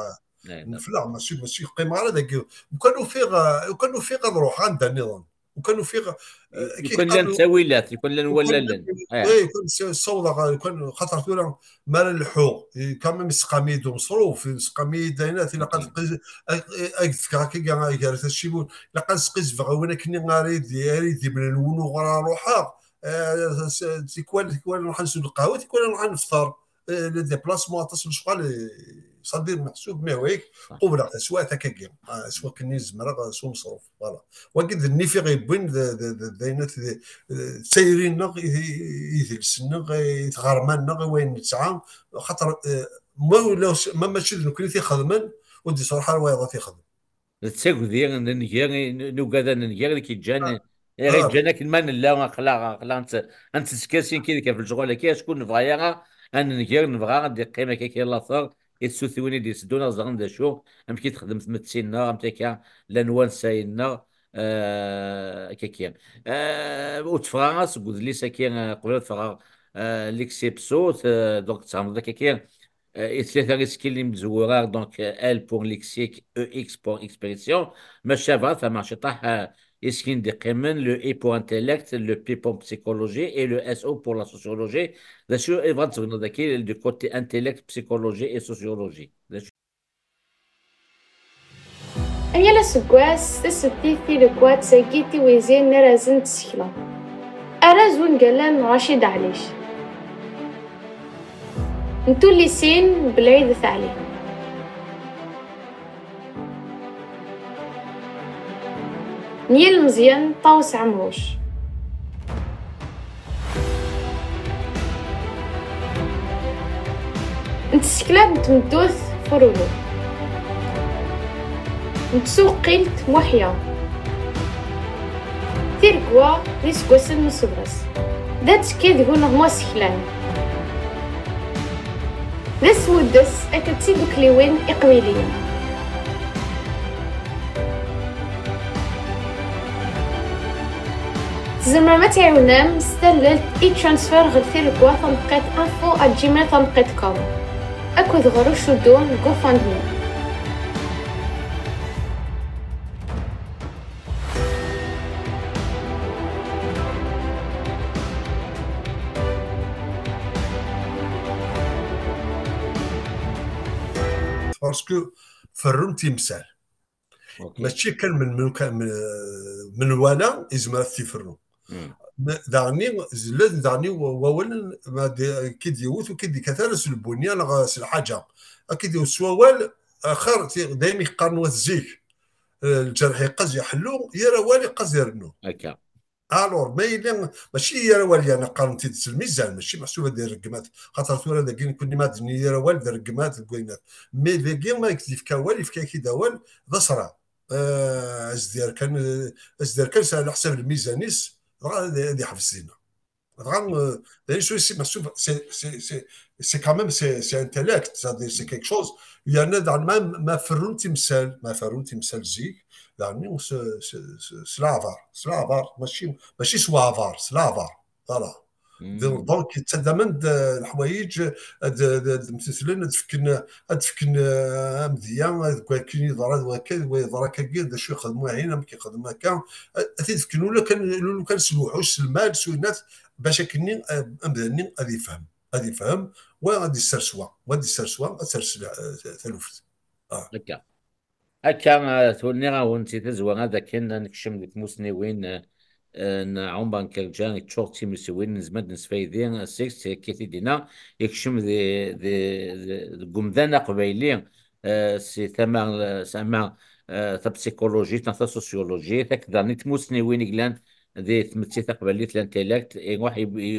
eh, nefleɣ, mačči, mačči qqimeɣ ara dagi. Ukan ufiɣ, eh, ukan ufiɣ ad ruḥeɣ anda nniḍen. Ukan ufiɣ, eh, lukan llan ttawilat, lukan llan wallalen. Eh. Eh, ukan s-, ssawḍeɣ, eh, ukan, xaṭer tura, mi ara lḥuɣ, eh, quand même, yesqam-iyi-d umeṣruf, yesqam-iyi-d ayen, ilaq ad qqi-, ad, ad, ad fkeɣ akka, gar tacibut, ilaq ad sqizbeɣ i win akken ara yi-d-, ara yi-d-imlen wunuɣer ara ruḥeɣ, eh, s-, tikwal, tikwal nruḥ ad nessu lqahwa, tikwal nruḥ ad nefṭer. Eh, le déplacement, aṭas n lecɣal, eh, ṣadir meḥsub, mais oui, qubleɣ taswiɛt akkagi, ah, s wakken i zemreɣ, ah, s umeṣruf. Voilà. Wagi d nnif i ɣ-yewwin d, d, d, d ayen at, d, d tayri-nneɣ, i, i, idles-nneɣ, i tɣerma-nneɣ, i wayen nesɛa, xaṭer, eh, ma ulac, ma mačči d nekkni i t-ixedmen, ur d-iṣruḥ ara wayeḍ ad t-ixdem. D tagdi n nnger i n-, nugad ad nenger, i k-yeǧǧan, ah, i ɣ-yeǧǧan akken ma nella, aql-aɣ, aql-aɣ nett-, ad netteskasi nekki deg ɣef lecɣal-agi, acku ur nebɣa ara ad nenger, nebɣa ad d-iqqim akka kan later i tsutwin i d-iteddun, ad ẓren d acu, amek i texdem tmetti-nneɣ, amek akka llan wansayen-nneɣ, eh, akka kan. Eh, ur tteffɣeɣ ara seg udlis-agi, eh, qbel ad ffɣeɣ, eh, Lexi Pso, t-, donc tfehmeḍ akka kan, euh, i tlata isekkilen imezwura, donc, euh, L pour lexique, E X pour expression, maca bɣa ad fehmeɣ ciṭaḥ, euh, isekkilen d-iqqimen, le I pour intellect, le P pour psychologie et le S O pour la sociologie. D acu i bɣan tebneḍ daki du côté intellect, psychologie et sociologie? D acu? Yal aseggas, tasebtit tileggwa d tagi tiwizin n arrazen n tsekla. Arraz wungal-a n Racid Ɛlic. N tullisin n Belɛid At Ɛli. N yilmeẓyen Ṭawes Ɛemruc. N tsekla n tmeddurt Furulu. N tsuqqilt Muḥya. Tiregwa d iseggasen n usebɣes. D attekki deg uneɣmu aseklan. D asmuddes akked tidukliwin iqbayliyen. Tzemrem ad tɛiwnem s tallelt e-transfer ɣer tiregwa taneqqiṭ info at gmail taneqqiṭ com. Akked ɣer ucuddu n GoFundMe. Parce que ferrun timsal. Ok. Mačči kan men, men, men, menwala izmer ad t-iferru. Mm. Ma, daɣni, zlan daɣni wa-, wawalen, ma d-, ki d-yewwet u ki d-ikkat ara s lbunya neɣ s lḥaǧa. Ad k-id-yewwet s wawal, axir ti-, daymi qqaren wat zik, eh, lǧerḥ yeqqaz iḥellu, yir awal yeqqaz irennu. Akka. Alors, ma yella, mačči yir awal, yerna qqaren-t-id s lmizan, mačči meḥsub ad d-ireggmat, xaṭer tura dagi nekkni ma d-nni yir awal d rregmat deg wayen. Mais dagi ma k-d-yefka awal, yefka-k-id awal, d asra. Eh, as-d-yerr kan, eh, as-d-yerr kan s ɛla ḥsab lmizan-is, dɣa ad, ad iḥbes dinna. Dɣa, eh, d ayen s-, meḥsub, c'est, c'est, c'est, c'est quand même, c'est, c'est intellect, c'est-à-dire, c'est quelque chose. Yerna daɣen ma, ma ferrun timsal, ma ferrun timsal zik, daɣen s, s, s, s leɛbar, s leɛbar, mačči, mačči s waɛbar, s leɛbar. Voilà. Mm. Donc, yettaddamen-d, eh, leḥwayeǧ, ad, ad, ad mtetlen, ad fken, ad fken, eh, amedya, ad wakken yeḍra d wakka, wa yeḍra akkagi, d acu yexdem wahin, amek yexdem akka, ad, ad t-id-fken ula kan, ula kan s lewḥuc, s lmal, s winat, bac akkenni, eh, amdan-nni ad yefhem, ad yefhem, wa ad yessers wa, wa ad yessers wa, ad ters la-, eh, taluft. Ah. Akka. Akka, eh, tura nniɣ-awen si tazwara d akken ad nekcem di tmusniwin, eh, eh, n Ɛumar Nkerǧa, yeččur d timusniwin, nezmer ad nesfaydi, eh, seg-s, akka i d-yenna, yekcem di, di, di, deg umdan aqbayli, eh, si tama, eh, s ama, eh, tapsikulujit neɣ tasusyulujit, akked daɣen i tmusniwin i yellan di tmetti taqbaylit, l'intellect, iruḥ i, i,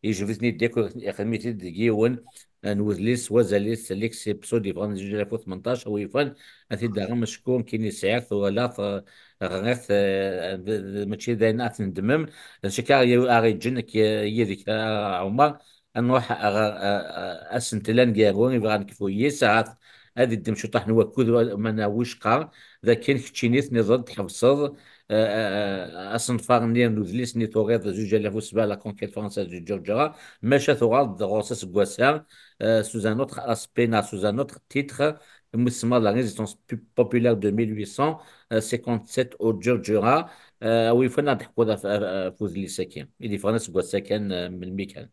yejbed-iten-id akk, ixdem-it-id deg yiwen, eh, n wedlis, wazal-is Lexi Psud, yeffɣen di zuǧ alaf u tmenṭac, a wi yufan, ad t-id-aɣem acku nekkini sɛiɣ-t, walaɣ-t, eh, ɣriɣ-t, eh, d, d, mačči d ayen ad t-nedmem. D acu akka ara yeǧǧen akka yid-k, a Ɛumar, ad nruḥ ɣer, eh, eh, asentel aneggaru i bɣan nekfu yis, ahat ad iddem ciṭuḥ n wakud, ma wicqa d akken keččini tniḍ-d tḥebseḍ, eh, eh, eh, asenfar-nni n udlis-nni turiḍ zuǧ alaf u sebɛa, La conquête française du Djurdjura, maca tuɣaleḍ ɣur-s aseggas-a, eh, sous un autre aspect neɣ sous un autre titre, mi tsemmaḍ La résistance pu-, populaire de mille huit cent cinquante-sept au Djurdjura, eh, a wi yufan ad d-teḥkuḍ ɣef, ɣef, ɣef udlis-agi i d-yeffɣen aseggas-a kan, eh, melmi kan.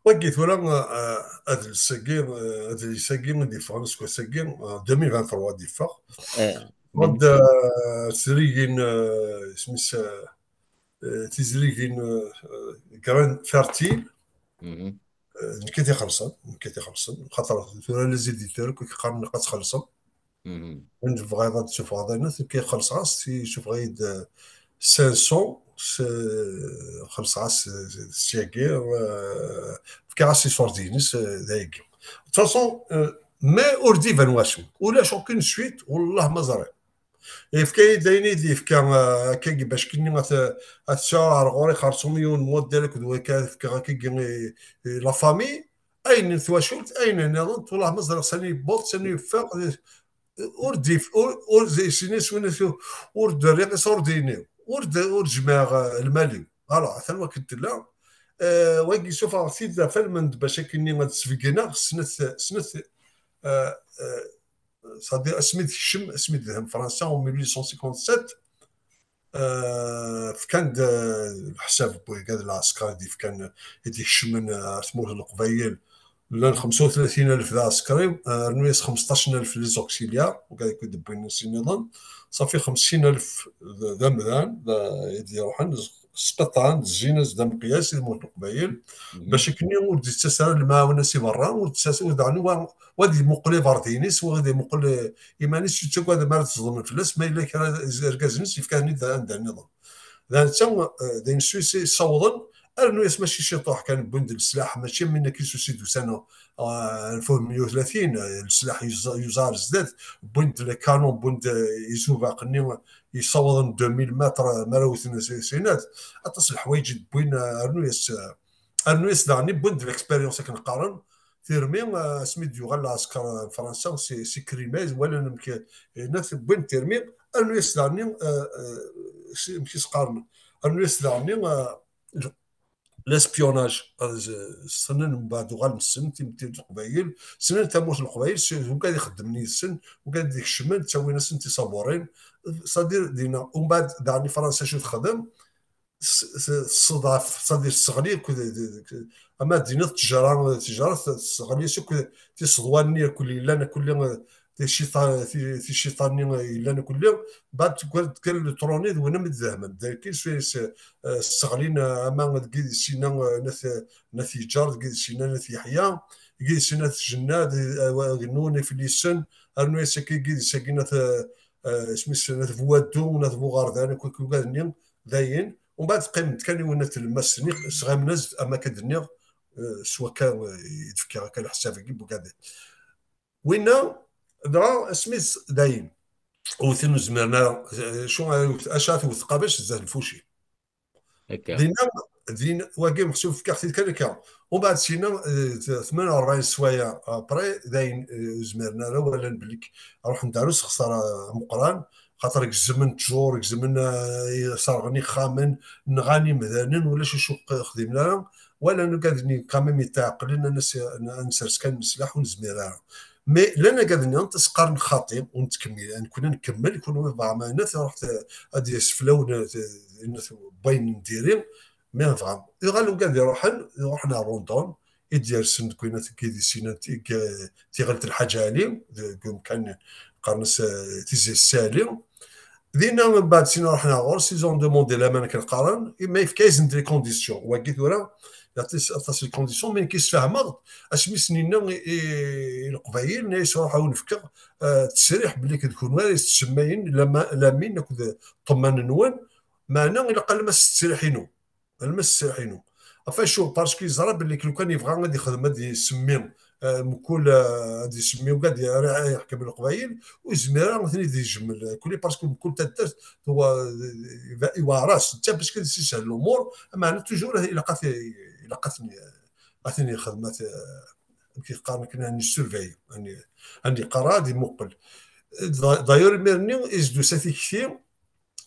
Wagi tura, eh, adlis-agi, eh, adlis-agi i d-yeffɣen aseggas-agi, eh, deux mille vingt-trois i d-yeffeɣ. Eh, Ɣad, eh, tizrigin, eh, isem-is, eh, eh, tizrigin, eh, eh, Grain Fertile, mhm. eh, nekk i t-ixellṣen, nekk i t-ixellṣen, xaṭer tura les éditeurs akk i k-qqaren ilaq ad txellṣem. Mhm. Win tebɣiḍ ad d-tessufɣeḍ ayen, nekk xellṣeɣ-as, yessufeɣ-iyi-d, eh, cinq cents, s-, xellṣeɣ-as, eh, syagi, eh, fkiɣ-as iṣurdiyen-is, eh, dayagi. De toute façon, eh, mais ur d-iban wacu. Ulac aucune suite, wellah ma ẓriɣ. Yefka-yi-d ayen i d-yefka, eh, akkagi bac kini ad t-, ad t-sɛuɣ ar ɣur-i xerṣum yiwen n waddal akked wakka ad fkeɣ akkagi i, i la famille. Ayen n twacult, ayen nniḍen, wellah ma ẓriɣ sani yewweḍ, sani yeffeɣ, ur d-yef-, ur, ur d-, sin iswin, ur d-rriɣ iṣurdiyen-iw, ur d-, ur d-jemɛeɣ, eh, lmal-iw. Voilà, atan wakken tella. Eh, wagi sufɣeɣ-t-id ɣef almend bac akkenni ad sbeggneɣ snat, snat, eh, eh, c'est-à-dire asmi d-tekcem, asmi d-tedhem Fransa en mille huit cent cinquante-sept, eh, fkan-d, eh, leḥsab n wigad lɛesker i d-yefkan, i d-ikecmen, eh, ar tmurt n Leqbayel, llan xemsa u tlatin alef d aɛsekri, eh, rnu-yas xemseṭṭac alef les auxiliaires, wigad i d-wwin sin nniḍen, ṣafi xemsin alef d, d amdan, d, i d-iruḥen, sṭiṭan, zzin-as-d ameqyas i tmurt n Leqbayel, Mhm. bac akkenni ur d-yettas ara lemɛawna si berra, ur d-yettas, ur daɣen wa, wa ad imuqel iberdiyen-is, wa ad imuqel, eh, iman-is, yettagad mi ara teẓḍem fell-as, ma yella kra irgazen-is yefka-ten-id anda nniḍen. D netta, eh, d ayen s-, s-, ssawḍen, rnu-yas mačči ciṭuḥ kan, wwin-d leslaḥ, mačči am winna ki s-, si d-usan, eh, alef u tmenya u tlatin, eh, leslaḥ yuẓa-, yuẓa ar zdat, wwin-d les canons, wwin-d, eh, izubaq-nni yessawḍen deux mille mètres, eh, mi ara wten s-, sinat. Aṭas n leḥwayeǧ i d-wwin, eh, rnu-yas, eh, rnu-yas daɣen wwin-d l'expérience akken qqaren, tirmi, eh, asmi d-yuɣal lɛesker, eh, n Fransa si, si Crimée, walan amek, eh, yenna wwin tirmi, rnu-yas daɣen, eh, eh, si, amek i s-qqaren, rnu-yas daɣen, eh, l'espionnage. Ssnen mbeɛd uɣal ssnen timetti n Leqbayel, ssnen tamurt n Leqbayel, s-, wigad ixeddmen yid-sen, wigad ikecmen, ttawin-asen tisaburin. C'est-à-dire, dinna, umbeɛd, daɣen i Fransa acu texdem? S-, s-, tesseḍɛef, c'est-à-dire, tesseɣli akk d, d, d, ama d-tiniḍ ttejra, ttejra tesseɣli akk tiseḍwa-nni akk yellan, akk ticiṭa-, ti-, ticiṭa-nni yellan akk. Mbeɛd tekker, tekker letroni d win am d-dehmen. Dagi s, s, eh, sseɣlin, eh, ama deg idis-inna, eh, n At, n At Yeǧǧar, deg idis-inna n At Yeḥya, deg idis-inna n At Jenna, d, eh, wa-, Agennun, Iflisen, rnu-yas akka deg idis-agi n At, eh, isem-is, n At Buwaddu, n At Buɣerdan, akk, akk ugad-nni, dayen. Umbeɛd qqimen-d kan i win n tlemmast-nni, sɣimen-as-d, am akka d-nniɣ, eh, s wakka, eh, i d-fkiɣ akka leḥsab-agi n ugad. Winna, dɣa, asmi s-, dayen, ur ten-ur zmiren ara, eh, acu ara yewwet, acu ara tewwet tqabact zdat lfuci. Akka. Dinna, din, wagi meḥsub fkiɣ-t-id kan akka. Umbeɛd sina, eh, tmanya u rebɛin sswayeɛ après, dayen, eh, ur zmiren ara, walan belli k-, ruḥen-d ar usexṣar, eh, ameqqran, xaṭer gezmen ttjur, gezmen, eh, serɣen ixxamen, nɣan imdanen, ulac acu q-, xdimen ara. Walan ugad-nni quand même yetɛeqqlen, ad nes-, ad nsers kan leslaḥ ur nezmir ara. Mais llan agaden-nniḍen s-qqaren xaṭi, ur nettkemmil, nekkni ad nkemmel, kunwi tebɣam ayen, ad ruḥ t-, ad d-yas fell-awen, eh, t-, t-, wayen n diri, mais tebɣam. Yuɣal ugad iruḥen, iruḥen ar London, i d-yersen deg wayen deg idis-inna n ti-, g-, tiɣelt Lḥaǧ Ali, deg umkan qqaren-as, eh, Tizi Sali. Dinna, mbeɛd sina ruḥen ar ɣur-s, ils ont demandé laman akken qqaren, ma yefka-yasen-d les conditions. Wagi tura, yeɛṭi-s aṭas les conditions, mais nekk ssfehmeɣ-d, asmi sen-yenna i, i, i Leqbayel, yenna-yas ruḥ ad wen-fkeɣ, eh, ttesriḥ belli d kunwi ara yessemmayen lama-, lamin akked ṭṭemman-nwen, meɛna ilaq alma s ttesriḥ-inu. Alma s ttesriḥ-inu. Ɣef acu? Parce que yeẓra belli lukan yebɣa ad yexdem, ad yessemmi, eh, mkul, eh, ad yessemmi ugad ara iḥkem Leqbayel, ur yezmir ara ad ten-id-yejmel, eh, kulli, parce que mkul taddart tuwa-, iwa-, iweɛr-as, netta parce que ad s-ishel lumuṛ, meɛna toujours ilaq ad t-, ilaq ad ten-, ad ten-yexdem, ad t-, amek i qqaren akken, ad n-surveiller, ad n-, ad n-, yeqqar, ad imuqel. D-, d'ailleurs, imir-nni, is-d-tusa tikti,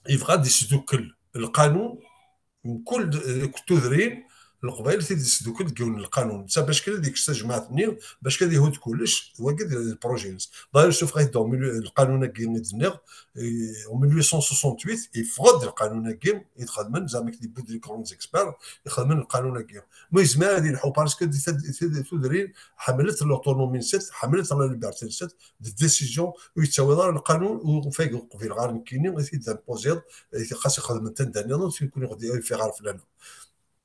yebɣa ad isdukkel lqanun, mkul d-, akk tudrin n Leqbayel tid isdukkel deg yiwen n lqanun. Netta bac kan ad yekkes tajmaɛt-nni, bac kan ad ihud kullec, d wagi d lprojet-ines. D'ailleurs, ssufeɣ-it-id lqanun-agi i d-nniɣ, eh, en mille huit cent soixante-huit, yeffeɣ-d lqanun-agi i d-xedmen, zeɛma kid yewwi-d les grands experts, ixedmen lqanun-agi. Ma yezmer ad yelḥu, parce que di tad-, di tad-, tudrin ḥemmlent l'autonomie-nsent, ḥemmlent la liberté-nsent, d décision ur yettawiḍ ara lqanun, ur fayeg ur qbileɣ ara nekkini, i t-id-impoziḍ, i t-, xas ixedmen-t anda nniḍen, ur t-, ur t-id-, ur t-id-, ur t-id-, ur t-id-, ur t-id-,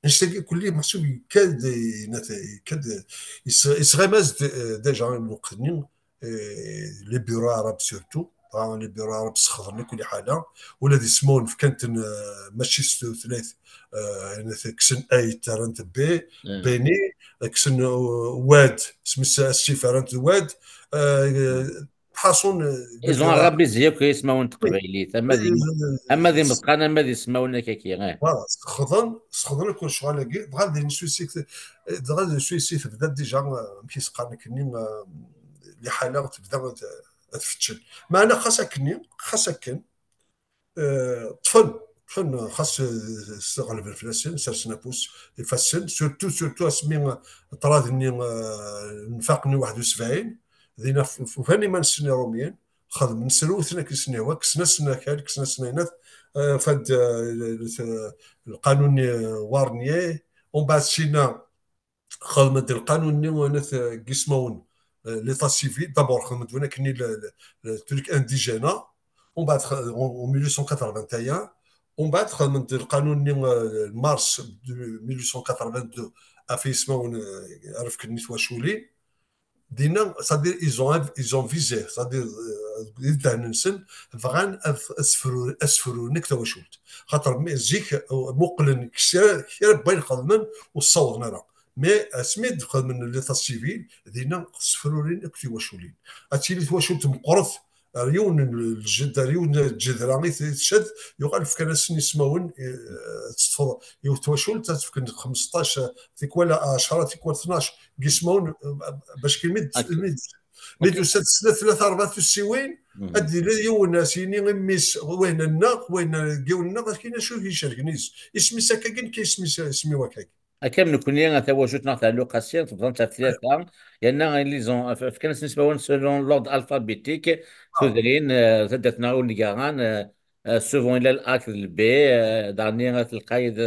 Anect-agi kulli meḥsub yekka-d, yenna-t, yekka-d, yes-, yesɣim-as-d, eh, déjà i lweqt-nni, eh, les bureaux arabes surtout, ah, les bureaux arabes sxeḍren akk liḥala, ula d ismawen fkan-ten, eh, mačči s tutlayt, eh, yenna-t, kksen ayt, rran-t B, Beni, kksen, eh, Wad, isem-is Asif, rran-t Wad, eh, Ḥaṣun, eh, ils ont arabisé akk ismawen n teqbaylit, ama d im-, ama d imeqqan, ama d ismawen akkaki, eh. Voilà, sxeḍen, sxeḍen akk lecɣal-agi, dɣa d insusi, dɣa d insusi tebda déjà, eh, amek i s-qqaren akkenni, eh, liḥala tebda ad, ad tfeččel. Meɛna xas akkenni, xas akken, eh, ṭṭfen, ṭṭfen, xas, eh, s-, ɣelben fell-asen, sersen afus, ifassen, surtout, surtout asmi, eh, ṭṭrad-nni, eh, nfaq-nni waḥed u sebɛin, dinna f-, f-, ufan iman-nsen Iṛumyen, xedmen, srewten akken sen-ihwa, kksen-asen akal, kksen-asen ayen, eh, fad, eh, l-, l-, lqanun, eh, Warnier, umbeɛd sina xedmen-d lqanun-nni, eh, n at, eh, n yismawen, eh, l'état civil, d'abord xedmen-d win akken le, le, le truc indigène, umbeɛd x-, en, en mille huit cent quatre-vingt-un, umbeɛd xedmen-d lqanun-nni, eh, mars de mille huit cent quatre-vingt-deux, ɣef yismawen, eh, ara fken i twaculin, dinna, c'est-à-dire, ils ont, ils ont visé, c'est-à-dire, euh, iddanen-nsen, bɣan ad, ad sefru-, ad sefrun akk tawacult. Xaṭer mi, zik, euh, muqlen kra, kra n wayen xedmen, ur ssawḍen ara. Mais asmi d-xedmen l'état civil, dinna sefrurin akk tiwaculin. Ad tili twacult meqqret, ar yiwen n lǧed, ar yiwen n lǧedra i t-, i tcad, yuɣal fkan-asen ismawen, eh, ad teṭṭfeḍ yiwet twacult, ad tefken xmesṭac, tikwal ɛecra, tikwal tnac n yismawen, eh, bac kan mi d-, mi d-, mi d-tusa-d snat, tlata, rebɛa tussiwin, ad d-yili yiwen, ad s-yini i mmi-s, wayen-nneɣ, wayen n yiwen-nneɣ, ad k-yini acu i icerken yis-, isem-is akkagi, nekk isem-is, isem-iw akkagi. Akka am nekkni, a tawacult neɣ taluqasi, tebḍant ɣef tlata, yerna ils ont, f-, fkan-asen ismawen selon l'ordre alphabétique, tudrin, eh, taddart-nneɣ Iwenngaran, eh, eh, souvent llan A akked le B, eh, daɣen at Lqayed,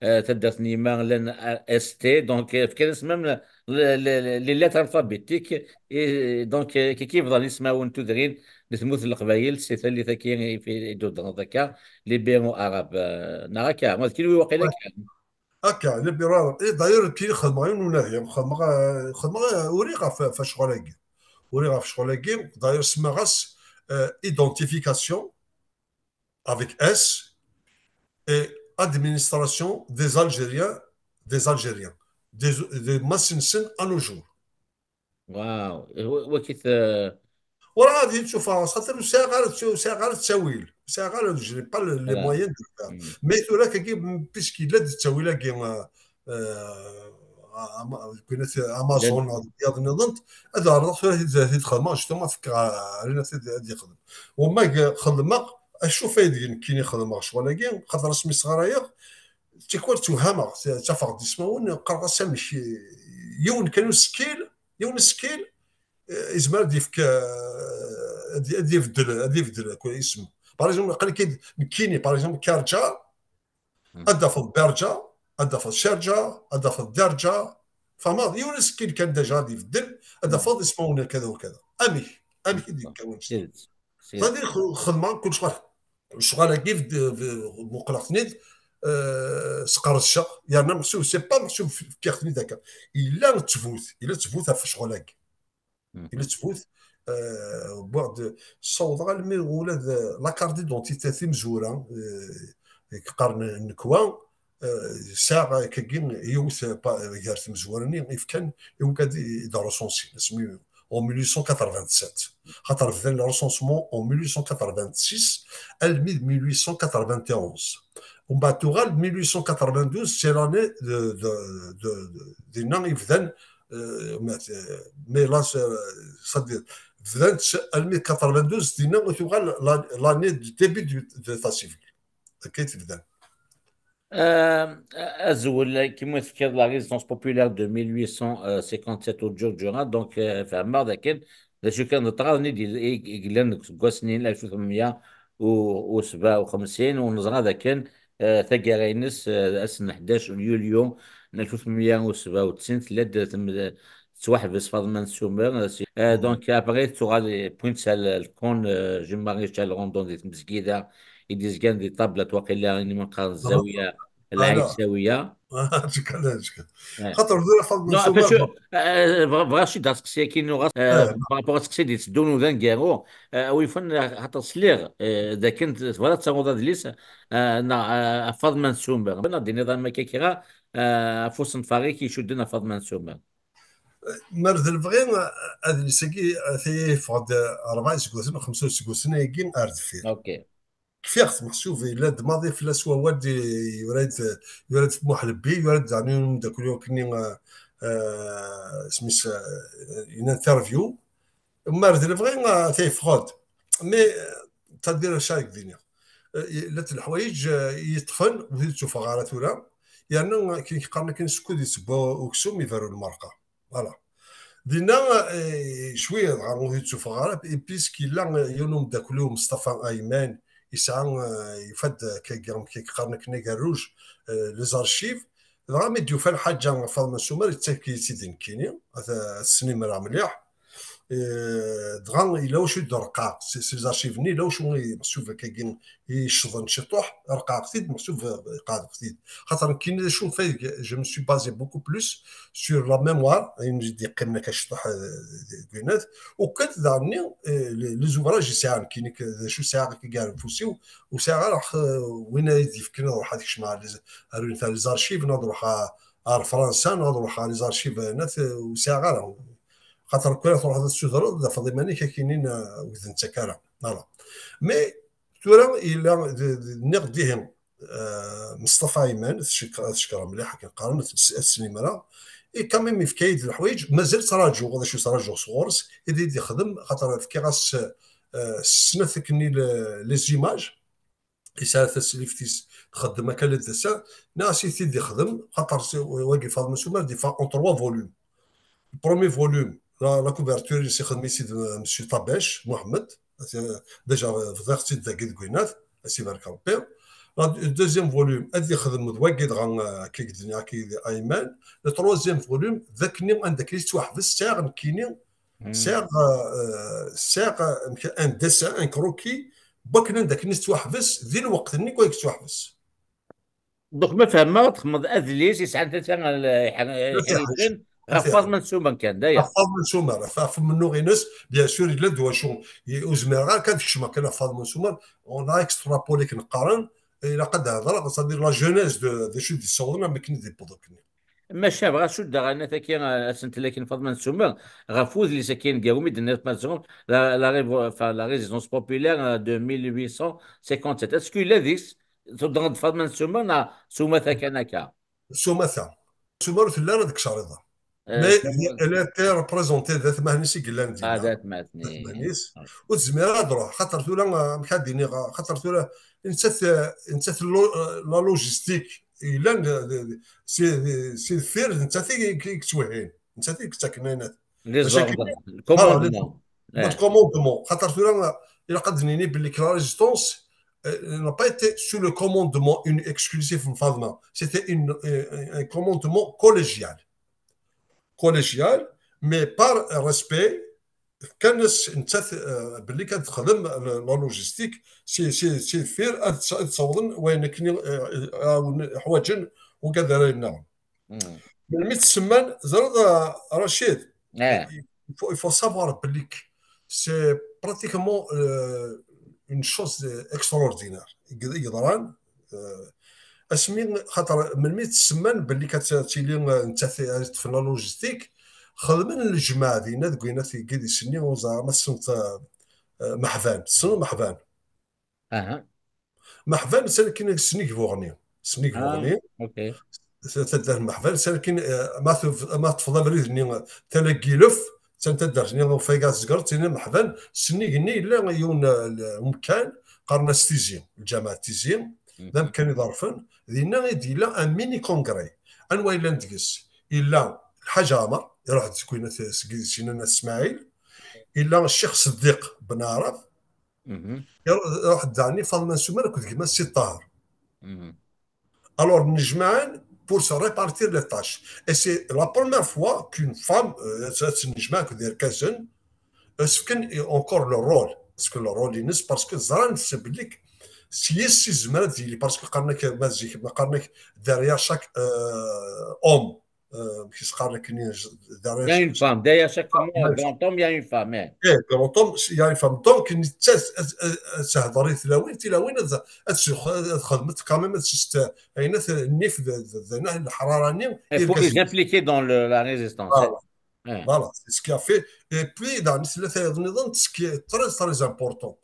eh, taddart n yemma llan, eh, S T, donc, eh, fkan-as même le-, le-, le-, les lettres alphabétiques, et donc, eh, kiki bḍan ismawen n tudrin di tmurt n Leqbayel, si tallit-agi i fi-, i d-tuddreḍ akka, l'ibéro-arabe, eh, neɣ akka, ma d kenwi waqila akka. Akka, l'ibéro-arabe. Et d'ailleurs, kini xedmeɣ yiwen unadi, xedmeɣ, eh, xedmeɣ, eh, uriɣ ɣef, ɣef ccɣel-agi. Uriɣ ɣef ccɣel-agi, d'ailleurs, semmaɣ-as, eh, identification avec S et administration des Algériens, des Algériens, des, des Massinsen à nos jours. Wow, wa-, wakit, eh, Ur ɛad yettufɣas, xaṭer ur sɛiɣ ara, ur sɛiɣ ara ttawil, ur sɛiɣ ara, je n'ai pas le-, les moyens de le faire. Mais tura kagi, puisque yella-d ttawil-agi, euh, euh, Ama-, Amazon, ad nniḍent, ad ɛerḍeɣ tura ad t-id-xedmeɣ, justement, ad fkeɣ, ad t-id-, ad yexdem. Wamma xedmeɣ, acuf ay deg nekkini xedmeɣ ccɣel-agi, xaṭer asmi sɣarayeɣ, tikwal ttwehhameɣ, ttafeɣ-d ismawen, qqareɣ-as amek, yiwen kan usekkil, yiwen usekkil, eh, yezmer ad yefk, eh, ad, ad ibeddel, ad ibeddel akk isem. Par exemple, aql-ik-id nekkini, par exemple, Karja, ad d-tafeḍ Berja, ad d-tafeḍ Cerja, ad d-tafeḍ Derja. Tfehmeḍ? Yiwen asekkil kan déjà ad ibeddel, ad d-tafeḍ ismawen kada u kada. Amek? Amek i d-yekka wannect-a? C'est-à-dire, xedmeɣ kullec ɣer lecɣal-agi, muqleɣ-ten-id, eh, sqerdceɣ, yerna meḥsub, c'est pas meḥsub fkiɣ-ten-id akka. Yella ttbut, yella ttbut ɣef lecɣal-agi. Yella ttbut, eh, wwiɣ-d, ssawḍeɣ almi ula d la carte d'identité timezwura, eh, i yeqqaren nnekwa, eh, sɛiɣ akkagi yiwet, eh, pa-, gar tmezwura-nni i fkan i wigad i d-recensin, asmi en mille huit cent quatre-vingt-sept. Xaṭer bdan le recensement en mille huit cent quatre-vingt-six, almi d mille huit cent quatre-vingt-onze. Umbeɛd tuɣal mille huit cent quatre-vingt-douze, c'est l'année de, de, de, de, dinna i bdan, euh, mais, euh, mais là, c'est, c'est-à-dire, bdan almi quatre-vingt-douze, dinna i tuɣal la-, l'année du début du, de l'état civil. Akka i tebdan. Euh, azwel, kima tefkiḍ la résistance populaire de mille huit cent cinquante-sept au Djurdjura, donc, euh, fehmeɣ dakken d acu kan d ṭṭrad-nni i d-, i, i yellan deg useggas-nni alef u tmenmeyya u sebɛa u xemsin, u neẓra dakken, euh, taggara-ines, euh, ass n ḥdac yulyu n alef u tmenmeyya u sebɛa u tsin, tella-d tem-, tettwaḥbes Faḍma n Sumer, euh, si-, euh, donc après tuɣal, wwin-tt ɣer le camp, euh, Jean-Marie Chalendon di tmezgida i d-izgan di Ṭablat, waqila ini ma qqaren Zawiya, Lɛisawiya. Xaṭer tura Faḍma n Sumer, bɣiɣ, bɣiɣ ad d-aseqsi akkin, par rapport ad seqsi d-itteddun d aneggaru, euh, a wi yufan, xaṭer sliɣ, euh, dakken tebɣiḍ ad taruḍ adlis, euh, neɣ, euh, ɣef Faḍma n Sumer. Neɣ d-tiniḍ am akka kra, euh, ɣef usenfar-ik icudden ɣef Faḍma n Sumer. Mer d lebɣi, adlis-agi, ata yeffeɣ-d rebɛa iseggasen, xemsa iseggasen ayagi ar deffir. Ok. Kfiɣ-t, meḥsub yella-d maḍi fell-as wawal, di-, yura-d, yura-d Muḥ Lebbi, yura-d daɣen yiwen umeddakel-iw akkenni, eh, eh, isem-is, eh, une interview. Mer d lebɣi, eh, ata yeffeɣ-d. Mais, eh, c'est-à-dire acu ara k-d-iniɣ? Eh, llant leḥwayeǧ, eh, i yeṭṭfen, ur t-id-ttufeɣ ara tura. Yerna, eh, akken i k-qqaren akken, skud yettewwa uksum, iberru lmerqa. Voilà. Dinna, eh, cwiya dɣa ur t-id-ttufeɣ ara, et puisque yella, eh, yiwen umeddakel-iw, Meṣṭafa Ayman, yesɛa, eh, yufa-d, eh, kagi, amek i k-qqaren akken, agerruj, eh, les archives. Dɣa mi d-yufa lḥaǧa ɣef Faḍma Sumer, yettak-iyi-tt-id nekkini, ad, ad s-snimreɣ mliḥ. Eh, dɣa yella wacu i d-reqqɛeɣ, si, si les archives-nni, yella wacu i meḥsub akkagi i yeccḍen ciṭuḥ, reqqɛeɣ-t-id, meḥsub, eh, qeɛdeɣ-t-id. Xaṭer nekkini d acu, en fait, je me suis basé beaucoup plus sur la mémoire, ayen i d-yeqqimen akka ciṭuḥ, eh, deg winat. Ukan daɣenni, eh, les, les ouvrages i sɛiɣ nekkini, d acu sɛiɣ akkagi ar ufus-iw, ur sɛiɣ ara, eh, win ay d-yefken ad ruḥeɣ ad kecmeɣ ar les, ar une, ar les archives, neɣ ad ruḥeɣ ar Fransa, neɣ ad ruḥeɣ ar les archives, eh, nat, eh, ur sɛiɣ ara. Xaṭer kul ad truḥeḍ ad tsutreḍ, ad tafeḍ iman-ik akinin, eh, ur d-nettak ara. Voilà. Mais tura yella, d-, d-, nniɣ-d ihi, eh, Meṣṭafa Ayman, ad t-cek-, ad cekkreɣ mliḥ akken qqaren, ad t-, ad t-snimreɣ. Et quand même, yefka-yi-d leḥwayeǧ, mazal ttraǧuɣ, d acu ttraǧuɣ sɣur-s, i d-, i d-ixdem, xaṭer fkiɣ-as, eh, snat akkenni le-, les images. yesɛa taslift-is txeddem akka ladda ass-a, nniɣ-as i t-id-ixdem, xaṭer si-, wagi Faḍma Sumer d-yeffeɣ en trois volumes. Le premier volume, la, la couverture-ines ixdem-itt-id, euh, Monsieur Tabac Mohamed, déjà bḍiɣ-tt-id dagi deg winat, ad s-ibarek Rebbi. La, le deuxième volume, ad yexdem d wagi dɣa, euh, akka i d-nniɣ, akka i d Ayman. Le troisième volume, d akken anda akken i tettwaḥbes, sɛiɣ nekkini, sɛiɣ, euh, sɛiɣ, euh, un dessin, un croquis, n wakken anda akken i tettwaḥbes, di lweqt-nni kan i yettwaḥbes. Donc, ma fehmeɣ, txedmeḍ adlis yesɛan tlata n lḥ-, lḥiǧen ɣef Faḍma n Sumer kan, d aya. Ɣef Faḍma n Sumer, ɣef, ɣef umennuɣ-ines, bien sûr, yella d wacu, i-, ur zmireɣ ara kan ad kecmeɣ kan ɣef Faḍma n Sumer, on a extrapolé akken qqaren, ilaq ad d-hedreɣ, c'est-à-dire la genèse de, d acu i d-yessawḍen am akken i d-yewweḍ akkenni. Maca bɣiɣ ad cuddeɣ anat-agi, euh, asentel-agi n Faḍma n Sumer, ɣef udlis-agi n Garum i d-tenniḍ, par exemple, la, la révo-, enfin, la résistance populaire, euh, de mille huit cent cinquante-sept. Est-ce que yella deg-s tuddɣeḍ-d Faḍma n Sumer neɣ s umata kan akka? S umata. Sumer ur telli ara deg Cariḍa. Eh, mais elle était représentée d atmaten-is i yellan dinna. Ah, d atmaten-is. Atmaten-is. Ah. Ur tezmir ara ad truḥ, xaṭer tura, ah, amek ad d-iniɣ, ah, xaṭer tura, nettat, eh, nettat lo-, eh, la logistique, yellan, eh, d-, d-, si, si deffir, d nettat i, i, i yettwehhin, nettat i yettaken ayen. Les ordres, le commandement. Le commandement. Xaṭer tura, ilaq ad d-nini belli que la résistance, euh, n'a pas été sous le commandement une, exclusif n Faḍma. C'était une, euh, un commandement collégial. Collégial, mais par respect, fkan-as nettat, euh, belli kan texdem la, la logistique, si, si, si deffir ad tt-, ad tt-awḍen wayen akken, euh, ḥwaǧen wigad ara yennaɣen. Melmi tt-semman, teẓriḍ, a Racid, il faut, il faut savoir belli que c'est pratiquement, euh, une chose extraordinaire i yeḍran, euh, asmi, xaṭer melmi tt-semman belli kan ad tili, euh, nettat i ṭṭfen la logistique, xedmen lejmaɛ dinna deg winat i yidis-nni, ur ẓriɣ ma tessneḍ, euh, euh, Meḥban, tessneḍ Meḥban? Aha. Meḥban, sani kan sennig Buɣni. Sennig Buɣni. Ah, ok. Taddart n Meḥban, sani kan, eh, ma tef-, ma teṭṭfeḍ abrid-nni, eh, tala n Yilef, d taddart-nni ufayeg ad tzegreḍ, tini Meḥban, sennig-nni yella yiwen, eh, umkan, qqaren-as Tizi, lǧameɛ Tizi, d amkan iḍerfen, dinna i d-yella un mini congrès. Anwa yellan deg-s? Yella Lḥaǧ Ɛmer, iruḥ-d seg winat, seg, seg Sina n At Smaɛil, yella Ccix Seddiq Ben Ɛrab, iruḥ-d daɣen Faḍma n Sumer akked gma-s Si Ṭaher. Alors, nnejmaɛen pour se répartir les tâches. Et c'est la première fois qu'une femme, euh, ad tennejmaɛ akked irkasen, ad s-fken encore le rôle. Parce que le rôle-ines, parce que ẓran belli s yis-s yezmer ad yili, parce que qqaren-ak, ma zik, ma qqaren-ak, derrière chaque, euh, homme, euh, amek i s-qqaren akken, derrière chaque, il y a une femme, derrière chaque grand homme, il y a une femme, eh. Eh, grand homme, il y a une femme. Donc, nettat ad, ad, ad tehder i tlawin, tilawin ad, ad s-, ad xedment quand même, ad s-, ayen ad nnif d, d, d, d leḥrara-nni. Et pour les impliquer dans le, la résistance. Voilà. Voilà, c'est ce qui a fait. Et puis, daɣen tella tayeḍ nniḍen, ce qui est très, très important.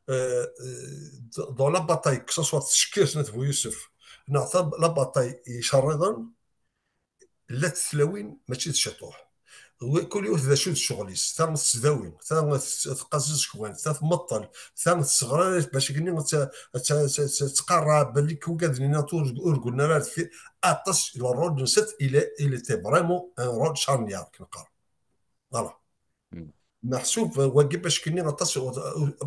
Euh, euh, dans la bataille, que ce soit tcekkir n At Bu Yusef, neɣ ta-, la bataille icerriḍen, llant tlawin mačči d ciṭuḥ. Kul yiwet d acu d ccɣel-is. Ta tettdawi, ta teqqaz iẓekwan, ta tmeṭṭel, ta tesseɣray bac akken ad tt-, ad tt-, ad tt-, ad tt-, ad tqarreɛ belli wigad-nni ur, ur gullen ara ar deffir. Aṭas, le rôle-nsent, il est, il était vraiment un rôle charnière, akken qqaren. Voilà. Meḥsub, wagi bac akken aṭas,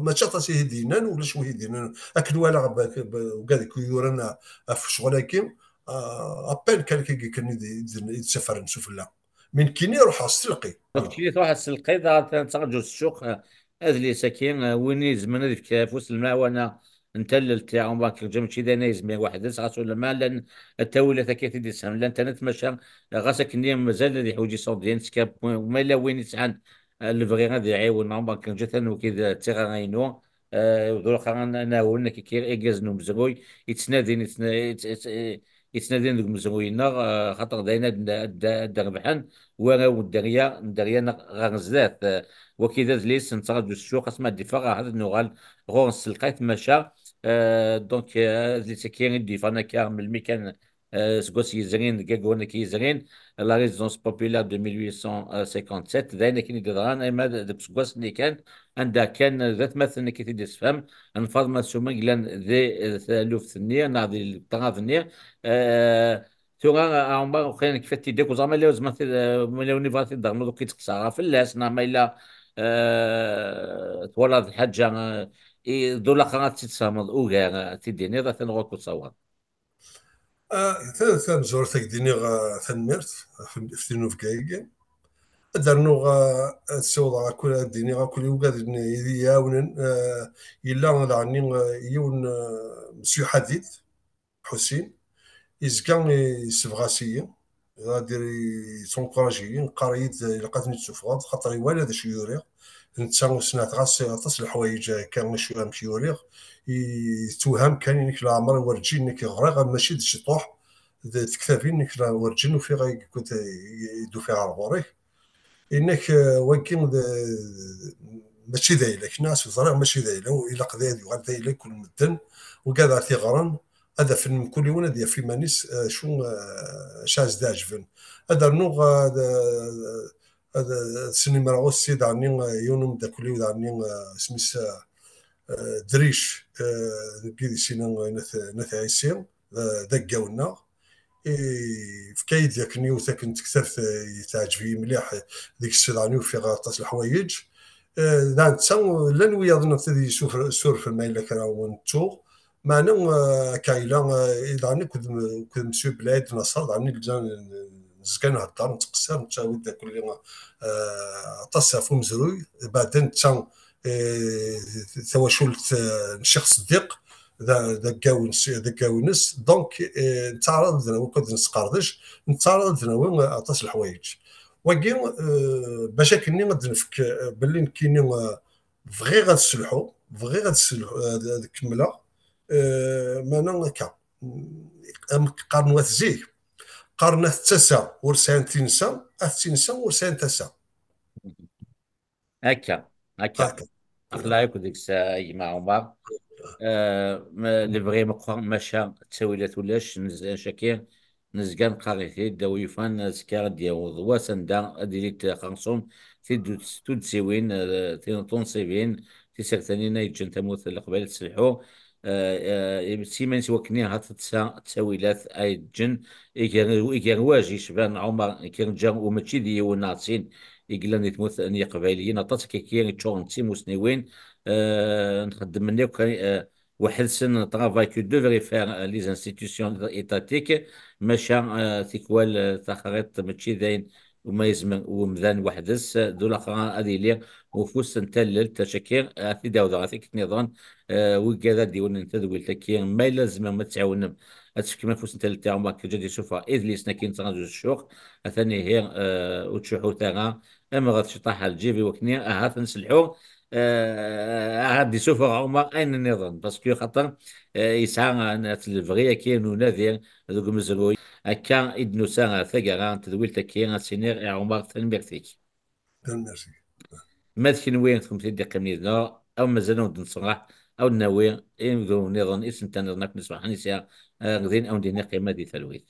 mačči aṭas i t-id-yennan, ulac wi t-id-yennan. Akken walaɣ wigad i yuran ɣef ccɣel-agi, euh, à peine quelques i d-, i d-, i d-ttafaren sufella. Mi nekkini ruḥeɣ s telqi. Nekkini truḥeḍ s telqi, dɣa nettṛaǧu s ccuq, eh, adlis-agi, eh, win izemren ad yefk afus n lemɛawna n tallelt i Ɛumar Kenǧa, mačči d ayen ay yezmir weḥd-s, ɣas ulamma llan ttawilat akka i t-id-yessehmlen, llan-t, maca ɣas akken mazal ad yeḥwiǧ iṣurdiyen, ma yella win yesɛan, eh, lebɣi ad iɛiwen Ɛumar Kenǧa, atan wagi d tiɣri-inu, eh, ur ḍruɣ ara ad nɛawen akka irgazen n umezruy yettnadin, yettna-, yett-, yett-, yettnadin deg umezruy-nneɣ, eh, xaṭer d ayen ad, ad, ad d-rebḥen warraw n dderya, n dderya-nneɣ ɣer zdat. Eh, wagi d adlis nettṛaǧu s ccuq, asmi ad d-iffeɣ, ahat ad nuɣal ɣur-s s telqayt, maca, eh, donc, eh, adlis-agi i d-yeffɣen akka melmi kan, eh, seg wass yezrin, deg wayyur-nni yezrin, la résidence populaire de mille huit cent cinquante-sept, d ayen akken i d-yeḍran, ama d, deg useggas-nni kan, anda kan d atmaten-nni i t-id-yessefhem, n Faḍma Sumang, llan di, eh, taluft-nni, neɣ di ṭṭrad-nni, eh, Tura, a Ɛumar, uxir nekfa-t-id akk, ẓer ma la yezmer tid-, ma la yebɣa tid-ternuḍ ur k-id-qeṣṣer fell-as, neɣ ma yella, eh, twalaḍ lḥaǧa, eh, i, d ulaxer ad tt-id-tesfehmeḍ ugar, eh, ad t-id-tiniḍ, atan ɣur-k usawaḍ. Ah, ta-, tamezwarut ad k-d-iniɣ, ah, tanemmirt ɣef, ɣef tinubga-agi. Ad d-rnuɣ, ah, ad ssiwḍeɣ akk, ad d-iniɣ akk i wigad n, i yi-iɛawnen, ah, yella daɣen, ah, yiwen, ah, Monsieur Hadid, Ḥusin, yezga yessebɣas-iyi, ad yettɛunkuraǧ-iyi, yeqqar-iyi-d ilaq ad ten-id-tufɣeḍ, xaṭer iwala d acu yuriɣ. Netta ur s-nɛetteɣ ɣas aṭas n leḥwayeǧ akka, acu amek yuriɣ, yettewham kan, inek leɛmer werǧin nekk ɣriɣ, mačči d ciṭuḥ, d tektabin nekk la-, werǧin ufiɣ ay d-ufiɣ ar ɣur-k. Inek, eh, wagi d, mačči d ayla-k, nniɣ-as ẓriɣ mačči d ayla, ilaq d ad yuɣal d ayla i kul medden, wigad ara t-iɣren, ad afen mkul yiwen ad yaf iman-is, eh, acu, eh, acu as-d-iɛeǧben. Ad rnuɣ, eh, ad, ad, ad snimreɣ aussi daɣen, eh, yiwen umeddakel-iw daɣen, eh, isem-is, eh, eh, Dric, eh, deg idis-ina, eh, n At, n At Ɛisi, eh, d aggaw-nneɣ. Yefka-yi-d akken yiwet akken tektabt, eh, teɛǧeb-iyi mliḥ, deg-s daɣen ufiɣ aṭas n leḥwayeǧ. Eh, da netta, llan wiyaḍ-nneɣ tid yessurfen ma yella kra ur nettuɣ. Meɛna, eh, akka yella, eh, daɣen akked m-, akked Monsieur Belɛid Naṣer, daɣen i llan, eh, nezga nhedder, nettqeṣṣir, nettawi-d akk, eh, aṭas ɣef umezruy. Baɛden netta, eh, tawacult, eh, n Ccix Ṣeddiq, d, d aggaw n s-, d aggaw-ines. Donc, eh, nettaɛraḍ ad nawi, akked nesqerdec, nettaɛraḍ ad nawi, eh, aṭas n leḥwayeǧ. Wagi, eh, bac akkenni ad d-nefk, eh, belli nekkini, eh, bɣiɣ ad sselḥuɣ, bɣiɣ ad sselḥuɣ, ad, ad kemmleɣ, eh, meɛna akka. Am qqaren wat zik, qqaren at ttasa ur sɛint tinsa, at tinsa ur sɛint tasa. Akka, akka. Akka. Aql-aɣ akk deg-s, a gma Ɛumar. Eh, ma, lebɣi meqqer, maca ttawilat ulac, nez-, caki nezga neqqar-it-id, a wi yufan azekka ad d-yaweḍ wass anda ad d-ilint xersum tid-, tuddsiwin, eh, tin-, tunṣibin, tisertanin ay yeǧǧan tamurt n Leqbayel tesselḥu, eh, eh, s yiman-is wakken ahat d ta ttawilat ay yeǧǧen iger-, igerwaj yecban Ɛumar Kirǧa, u mačči d yiwen neɣ d sin i yellan di tmurt n Yiqbayliyen, aṭas akka yeččuren d timusniwin, eh, nxeddem-nni akk, eh, weḥd-sen, un travail que devraient faire, euh, les institutions étatiques, maca, euh, tikwal, euh, taxriḍt mačči d ayen uma yezmer umdan weḥd-s, euh, d ulaxer ad yili ufus n tallelt, acaki, euh, ad t-id-awdeɣ ɣer tikkelt nniḍen, euh, wigad ad d-iwnen tadwilt-agi, ma yella tzemrem ad tɛiwnem, ad tefkem afus n tallelt i Ɛumar Kirǧa ad d-isuffeɣ idlisen-agi n tɣanzu s ccuq, atan ihi, euh, ur ttcuḥḥut ara, amɣet ciṭaḥ ar lǧib i wakken ahat ad nselḥu, eh, ad d-isuffeɣ Ɛumar ayen nniḍen, parce que xaṭer, eh, yesɛa, eh, lebɣi-agi n unadi deg umezruy. Akka i d-nusa ɣer taggara n tedwilt-agi, ad s-iniɣ i Ɛumar tanemmirt-ik. Tanemmirt-ik. Ma d kenwi, kennemti i d-iqqimen yid-neɣ, aw mazal ad wen-d-nṣerreḥ, ad wen-nawi imezruyen nniḍen, isental nniḍen akk n isbaḥen i sɛiɣ, eh, din ad wen-d-iniɣ qqima di talwit.